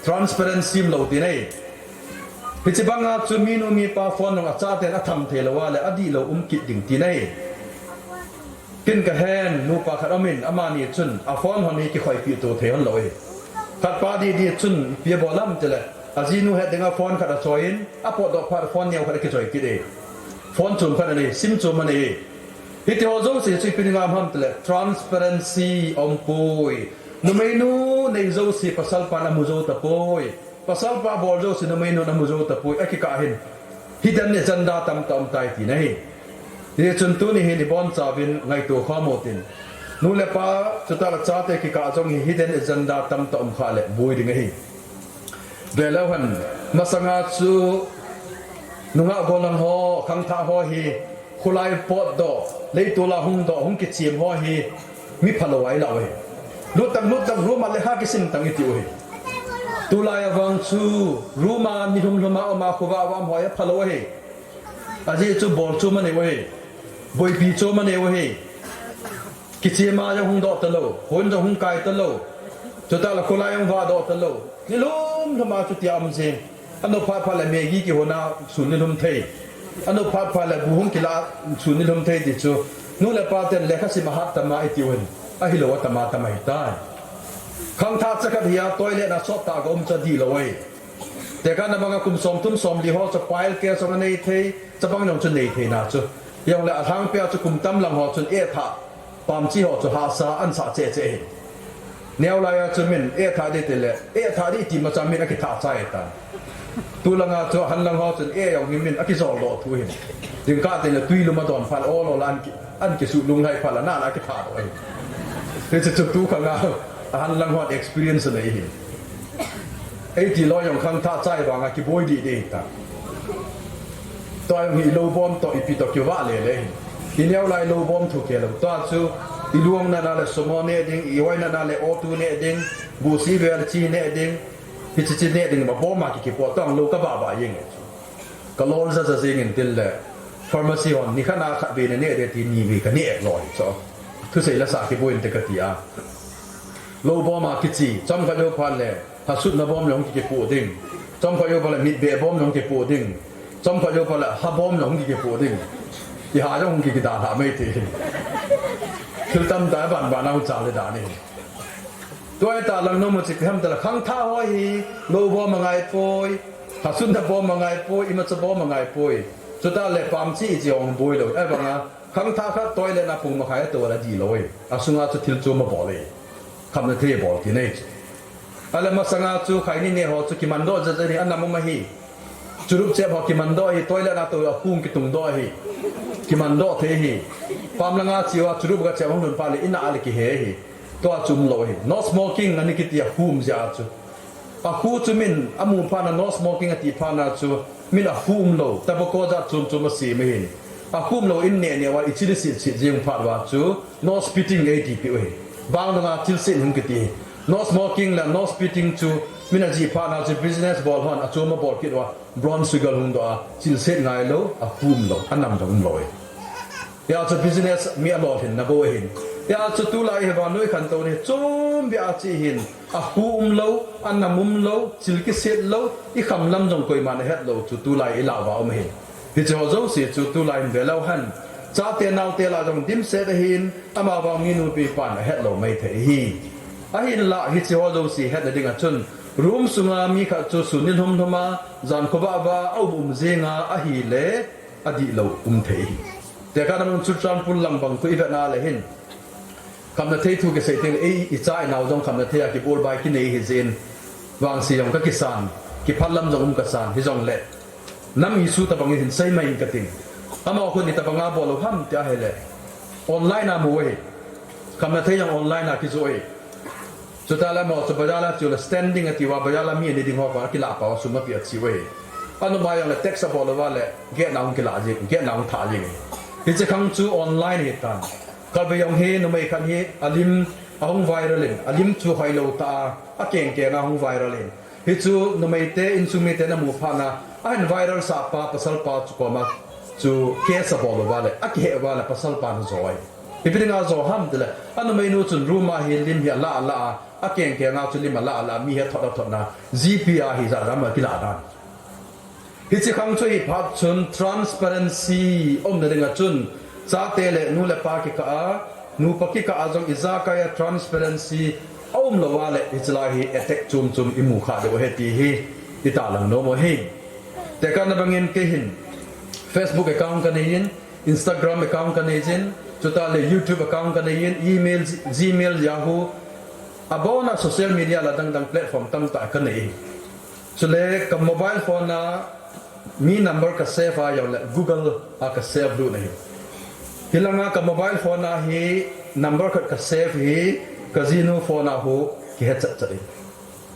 Transparency um lou tina ahi. Hiche banga chu minu mipa phone nung a chaten atham thei lou a le adih lou um kit ding tina ahi. Kin ka hen nupa khat um in amani chun a phone hon hi kikhoipi to thei hon lou ahi. Khat pa dih dih chun ipi abol ham tile ajinu het dinga phone khat achoi in apotdoh phat phone neo khat akichoi kit e. Phone chom khat anei, sim chom anei. Hiti ho jouse chu ipi dinga um ham tile transparency um poi. Numeinu nei jouse pasal pan amu jou tapoi. Pasal pa bol jouse numeinun amu jou tapoi, akikah hin. Hidden agenda tamtah um tai tina ahi. Hichun tuni hin i bonchauvin ngaito khom u tin. Nu le pa, chutah le chate kikah jong hi hidden agenda tamtah um kha le boi ding ahi. Ve leu hen, masanga chu nungah gollhang ho, khangthah ho hi, Khulai potdoh, leitol a hungdoh, hung kichem ho hi, mi phalou ahi lou ahi. Luttang, luttang, room a lekha kisim tang iti u ahi. Tulai a vang chu, room a nilhum lhum a um a khovah a um ho hi aphalou ahi. Ajeh chu bol chom anei u ahi. Boipi chom anei u ahi. Kichem a jong hungdoh talou, hon jong hung kai talou. Chutah le khulai jong vahdoh talou. Nilhum lhum a chutia um jing. Anu phat phat le Maggi kihon a sun nilhum thei. Anu phat phat le bu hung kila sun nilhum thei ti chu. Nu le pa ten lekha sim ahat tam a iti u hin. Ahilou a tam a tam ahitai. Khangthah chakhat hi a toilet a sot tah a um chu adih lou ahi. Tekahna banga kum somthum somli ho chu pile case jong anei thei, chapang jong chu nei thei na chu. Hijongle alhangpi a chu kum tam lang ho chun eh thah. Pamchi ho chu hahsa ahin sah cheh cheh ahi. Neo lai a chu min eh thah ding tile, eh thah ding ti ma chu min akithah chai tan. Tulanga chu ahanlang ho chun e jong hi min akijol doh thu hin. Jingkah teng le tui lum adon phat le ol ol a an ki, an kisuh lunglhai phat le ana ana kitha doh ahi. Hiche chu tukhang a ahanlang hon experience anei hi. Eiti loi jong khangthah chai vanga kiboi dih dih ta. Tua jong hi lou bom toh ipi toh kivah le le hi. Ineo lai lou bom thu kei lou. Tua chu iluang nana le sumo neh ding, ioi nana le auto neh ding, busi vel chi neh ding, hichi chi neh ding, ma bom a ki kipo tong lou kavah vah jeng e chu. Kalol ja ja jeng in tin le pharmacy hon nikhat a khat vei naneh ding ti ni vei kaneh lou hi chu. Thusei la sa kiboi inte kati a. Lou bom a kichi, chomkhat jou phat le, hasutna bom jong kikipoh ding. Chomkhat jou phat le, mitbeh bom jong kipoh ding. Chomkhat jou phat le, ha bom jong kikipoh ding. Iha jong kikidalha mai thei. Thil tamtah a ban ban a hung chal le dan ahi. Tua hi talang nom u chu ipi ham tile khangthah ho hi, lou bom angai poi, hasutna bom angai poi, imacha bom angai poi. Chutah le pamchi ichi hung boi lou. Ahivanga, khangthah khat toilet a pung makhai atou le adih lou e. Asunga chu thil chom abol e. Khamna thei abol ti nei chu. Ahile masanga chu khaini neh ho chu kimandoh jeh jeh in anam um ahi. Churup chep ho kimandoh ahi, toilet a tou a pung kitung doh ahi. Kimandoh thei ahi. Pam langa chiu a churup ga chep hung lhun phat le in a le kihe ahi. Tua chu umlou ahi. No smoking ani kiti a hum jeh a chu. Akhu chu min amu phat na no smoking ati phat na chu min akhu umlou, tobacco jat chom chom asem ahi. Akhu umlou in neh neh uva ichil isit sit jeng phat uva chu no spitting eiti peh u ahi. Bang danga chilset hung kiti ahi. No smoking le no spitting chu min ajih phat na chu business bol hon achom abol kit uva brown sugar hung doh a chilset ngailou, akhu umlou, anam jong umlou ahi. Hia chu business mi alolhinna bou ahin. Hia chu tulai hi vannoi khantou ni chom bia chi hin. Akhu umlou, anam umlou, chil kiset lou, ikham lam jong koiman ahet lou chu tulai ilah uva um ahin. Hiche ho jouse chu tulai in velou hen. Chate naote lah jong dimset ahin, amavang minu mipan ahet lou maithei ahi. Ahinlah hiche ho jouse hetna dinga chun, room sunga mi khat chu sun ni lhum lhum a, jan khovah vah a um um jenga ahile, adihlou um thei ahi. Tekah na mun Churachandpur lang bang khu ivet na le hin. Khamna thei thu kisei teng le, ei, icha inao jong khamna thei a kibol bai kinei ahi jeh in. Vangse jong kakisan, kiphat lam jong um kasan, hijongle. Nam issue tabang in hin sei mai in kating. Amaho khun itobang a bol u ham ti ahile. Online a mu ahi. Khamna thei jong online a kijoh ahi. Chutah le amaho chu bazar a chu le standing ati uva bazar a mi ani ding ho koma kilah pau a sum api a chi uve. Anuma jong le tax abol uva le gate na hung kilah jing, gate na hung thah jing. Hiche khang chu online ahitan. Khatvei jong hi numei khat hi alim ahung viral in, alim chu hoilou tah a, akeng keng a hung viral in. Hichu numei te, insung mite ana mu phat na, ahin viral sah pa, pasal pa chu koma chu case abol uva le, akihe uva le, pasal pan ajo ahi. Ipi dinga ajo ham tile, anumeinu chun room a hi lim hi alah alah a, akeng keng a chu lim alah alah a, mi hi athot athot na, G P a hi jat jat a kilah dan. Hiche khang chu hi phat chun transparency umna dinga chun, chate le nu le pa kikah a, nupa kikah a jong ijakai a transparency aum lou uva le, hiche lai hi attack chom chom imu kha diu ahi ti hi, itahlang nom u ahi. Tekah na bang in kei hin, Facebook account kanei in, Instagram account kanei jin, chutah le YouTube account kanei in, email, Gmail, Yahoo, abon a social media lah dang dang platform tamtah kanei in. Chule ka mobile phone a mi number ka save a jong le Google a ka save lut ahi. Hilanga ka mobile phone a hi number khat ka save hi ka jinu phone a hu kihe chat chat in.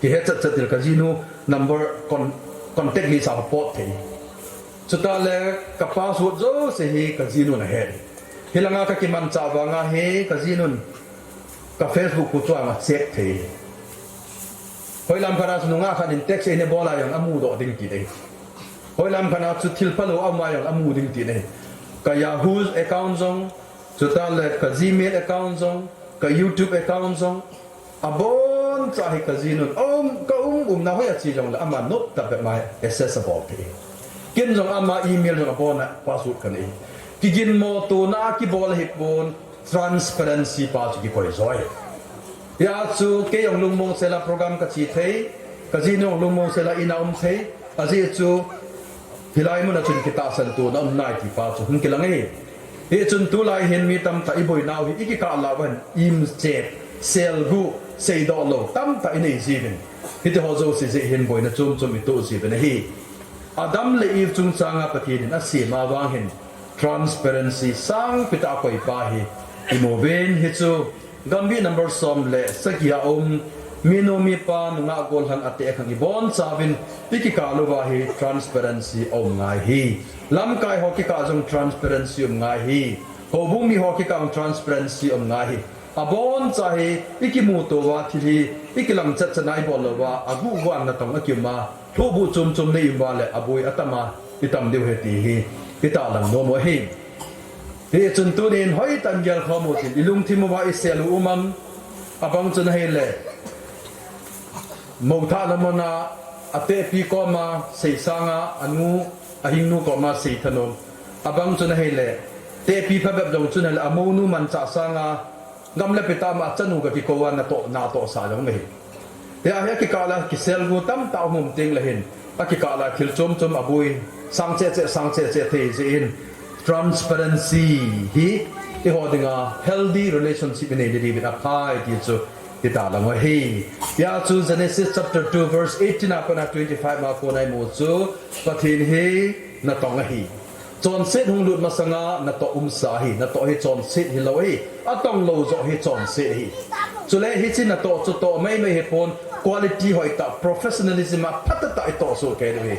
Kihe chat chat in ka jinu number con-, contact list a hu pot thei. Chutah le ka password jouse hi ka jinun ahe. Hilanga ka kimanchah vanga hi ka jinun ka Facebook khu chu anga check thei. Hoilam khat a chu nungah khat in text eina bol a jong amu doh ding ti nei. Hoilam khat a chu thil phalou aum a jong amu ding ti nei. Ka Yahoo account jong, chutah le ka Gmail account jong, ka YouTube account jong, abon cha hi ka jinun. Um, ka um, umna hoi a chi jong le ama nop ta be mai access abol thei. Ken jong ama email jong abon a password kanei. Kiginmo tona kibol hi pon, transparency pa chu kikoi joi. Hia chu kei jong lungmong sela program ka chi thei, ka jinu jong lungmong sela ina um thei, ajeh chu hilai mun a chun kitahsan tona um nai ti pa chu hung kilang e. Hichun tulai hin mi tamtah i boinau hi i kikah lah uva hin, im chep, selguh, seidoh lou tamtah i nei jiuvin. Hiti ho jouse jeh hin boina chom chom itoh jiuvin ahi. Adam le Eve chungchanga Pathen in asem a vang hin transparency sangpi tah a akoipa hi imu uvin, hichu Gambih number som le sagi a um, minu mipa nungah gollhang ateh khang ibonchauvin ikikah louva hi transparency aum ngai hi. Lamkai ho kikah jong transparency um ngai hi. Houbung mi ho kikah jong transparency um ngai hi. Aboncha hi ikimuto uva thil hi ikilang chatchat a ibol louva, aguh guh a natong akium a, lhuhbuh chom chom nei um uva le aboi atam a itam diu ahi ti hi itahlang nom u ahi. Hichun tunin hoitah in gelkhom u hitin, ilungthim uva isel u um am? Abang chun ahile, mouthah lam a atehpi koma sei sanga anu, ahingnu koma sei thanom. Abang chun ahile, tehpi phabep jong chun ahile, amounu manchah sanga gam le pi tah ma achanu ga kikou a natoh, natohsah jong um ahi. Hia hi akikah le kisel gu tamtah um um teng le hin, akikah le thil chom chom aboi sang cheh cheh, sang cheh cheh thei jeh in, transparency hi eiho dinga healthy relationship inei diuvin aphai ti chu itahlang u ahi. Hia chu Genesis chapter two verse eighteen a kona twenty-five a kona imu chu Pathen hi natong ahi. Chonset hung lut masanga natoh umsa ahi, natoh hi chonset hilou ahi, atong lou joh hi chonset ahi. Chule hiche natoh chu toh maimai hipon, quality hoitah, professionalism a phatah tah itoh soh kei diu ahi.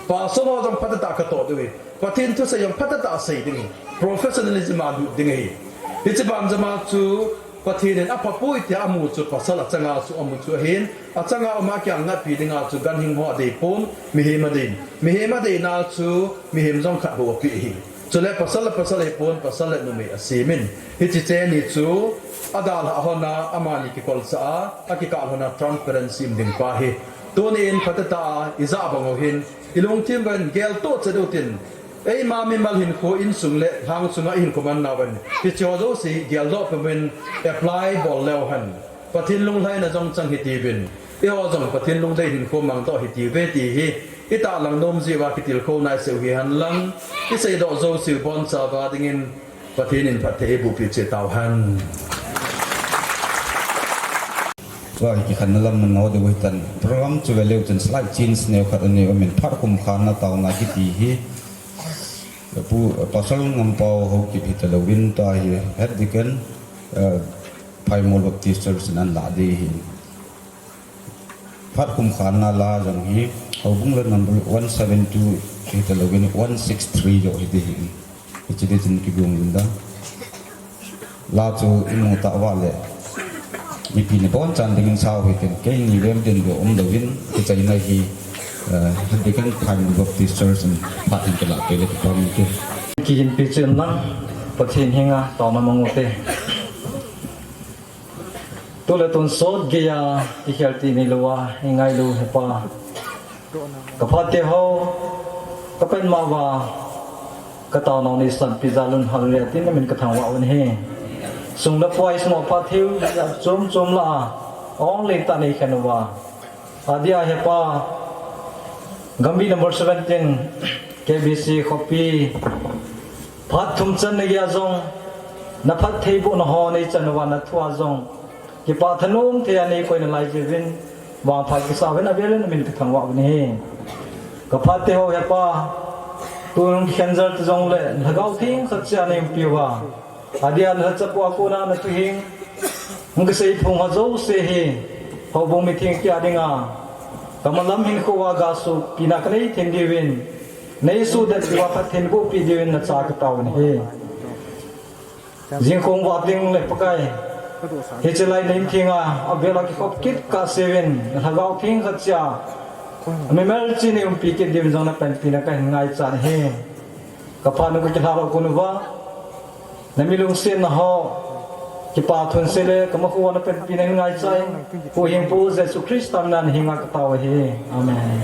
Pastor ho jong phatah tah katoh diu ahi. Pathen thusei jong phatah tah sei ding ahi. Professionalism a lut ding ahi. Hiche banjama chu Pathen in aphapoi tia amu chu pasal achanga chu amu chu ahin, achanga um a kiang ngatpi dinga chu ganhing ho adei pon, mihem adei. Mihem adeina chu mihem jong khat bou apeh ahi. Chule pasal le pasal ahipon, pasal le numei asemin. Hiche cheni chu adalhah lhona, amani kikolsah a, akikah lhona transparency um ding pa hi. Tunin phatah tah a ijah bang u hin, ilungthim uvin geltoh chet utin, eima mimal hinkho insung le lhang sunga ihinkho man nauvin, hiche ho jouse geldoh pum uvin apply bol leu hen, Pathen lunglhaina jong chang hitiuvin, eiho jong Pathen lungdei hinkho mangdoh hitiuve ti hi itahlang nom jeh uva kitilkhou naiseu hihen lang, iseidoh jouseu bonchauva dingin Pathen in phatthei eibohpeh cheh tauhen. Chua hi kikhenna lam mun nau deu hitan. Program chu veleu chun slight change neokhat anei umin, phat khum khanna taona kiti hi Pu, Pastor Ngampao Haokip hitalouvin, tua hi Head Deacon, eh, Phaimol Baptist Church in alah ding ahi. Phat khum khanna la jong hi, houbung la number one seven two hitalouvin, one six three joh hiding ahi. Hiche ding chun kigong uvin lang. La chu imu tauva le, mipi nabonchauvin dingin sao hitin, keini vem din bou umlouvin, kichaina hi, eh, Deacon Phaimol Baptist Church in phat in kalah kei le kipah in ke. Kihinpi chen lang, Pathen henga taona mang ute. Tule tonsot geiya, kikhel ti neilouva, ingailu Hepa. Kaphat teho, kapen ma uva, kataonau neisanpi jal un, hallelujah, tin namin kathangvah uvin ahi. Sum le pai, sum le pai thil chom chom lah a, only tah neikhen uva. Adia Hepa, Gambih number seventeen, K B C khopi, phat thum channa geiya jong, naphattheibohna ho neichan uva, nathua jong kipah thanom thei a neikoina lai jeh uvin, vangpha kisa uvin, avel in namin kathangvah uvin ahi. Kaphat teho Hepa, tun kikhen jal ta jongle, Lhagao Theng khat cheh a neiumpi uva, adia nalhachapu a kona natuhing hung kisei phung ho jouse hi, houbung mithengte a dinga, kamalam hinkho uva gasopi na kanei thei diuvin, neisuhdet diuva phatthei bohpeh diuvin nacha katao uvin ahi. Jingkah vang ding le Pakai, hiche lai in theng a, avel a kikhop kit kahseuvin, Lhagao Theng khat cheh a, mimal cheh a neiumpi kit diuvin jong napanpina kahin ngaichan ahi. Kaphat nu kakilhah lou kon uva, nami lungsetna ho, kipah thunse le, kamakhu uva napanpina kahin ngaicha e, Huhhingpu Jesu Christa min a nahenga katao ahi. Amen.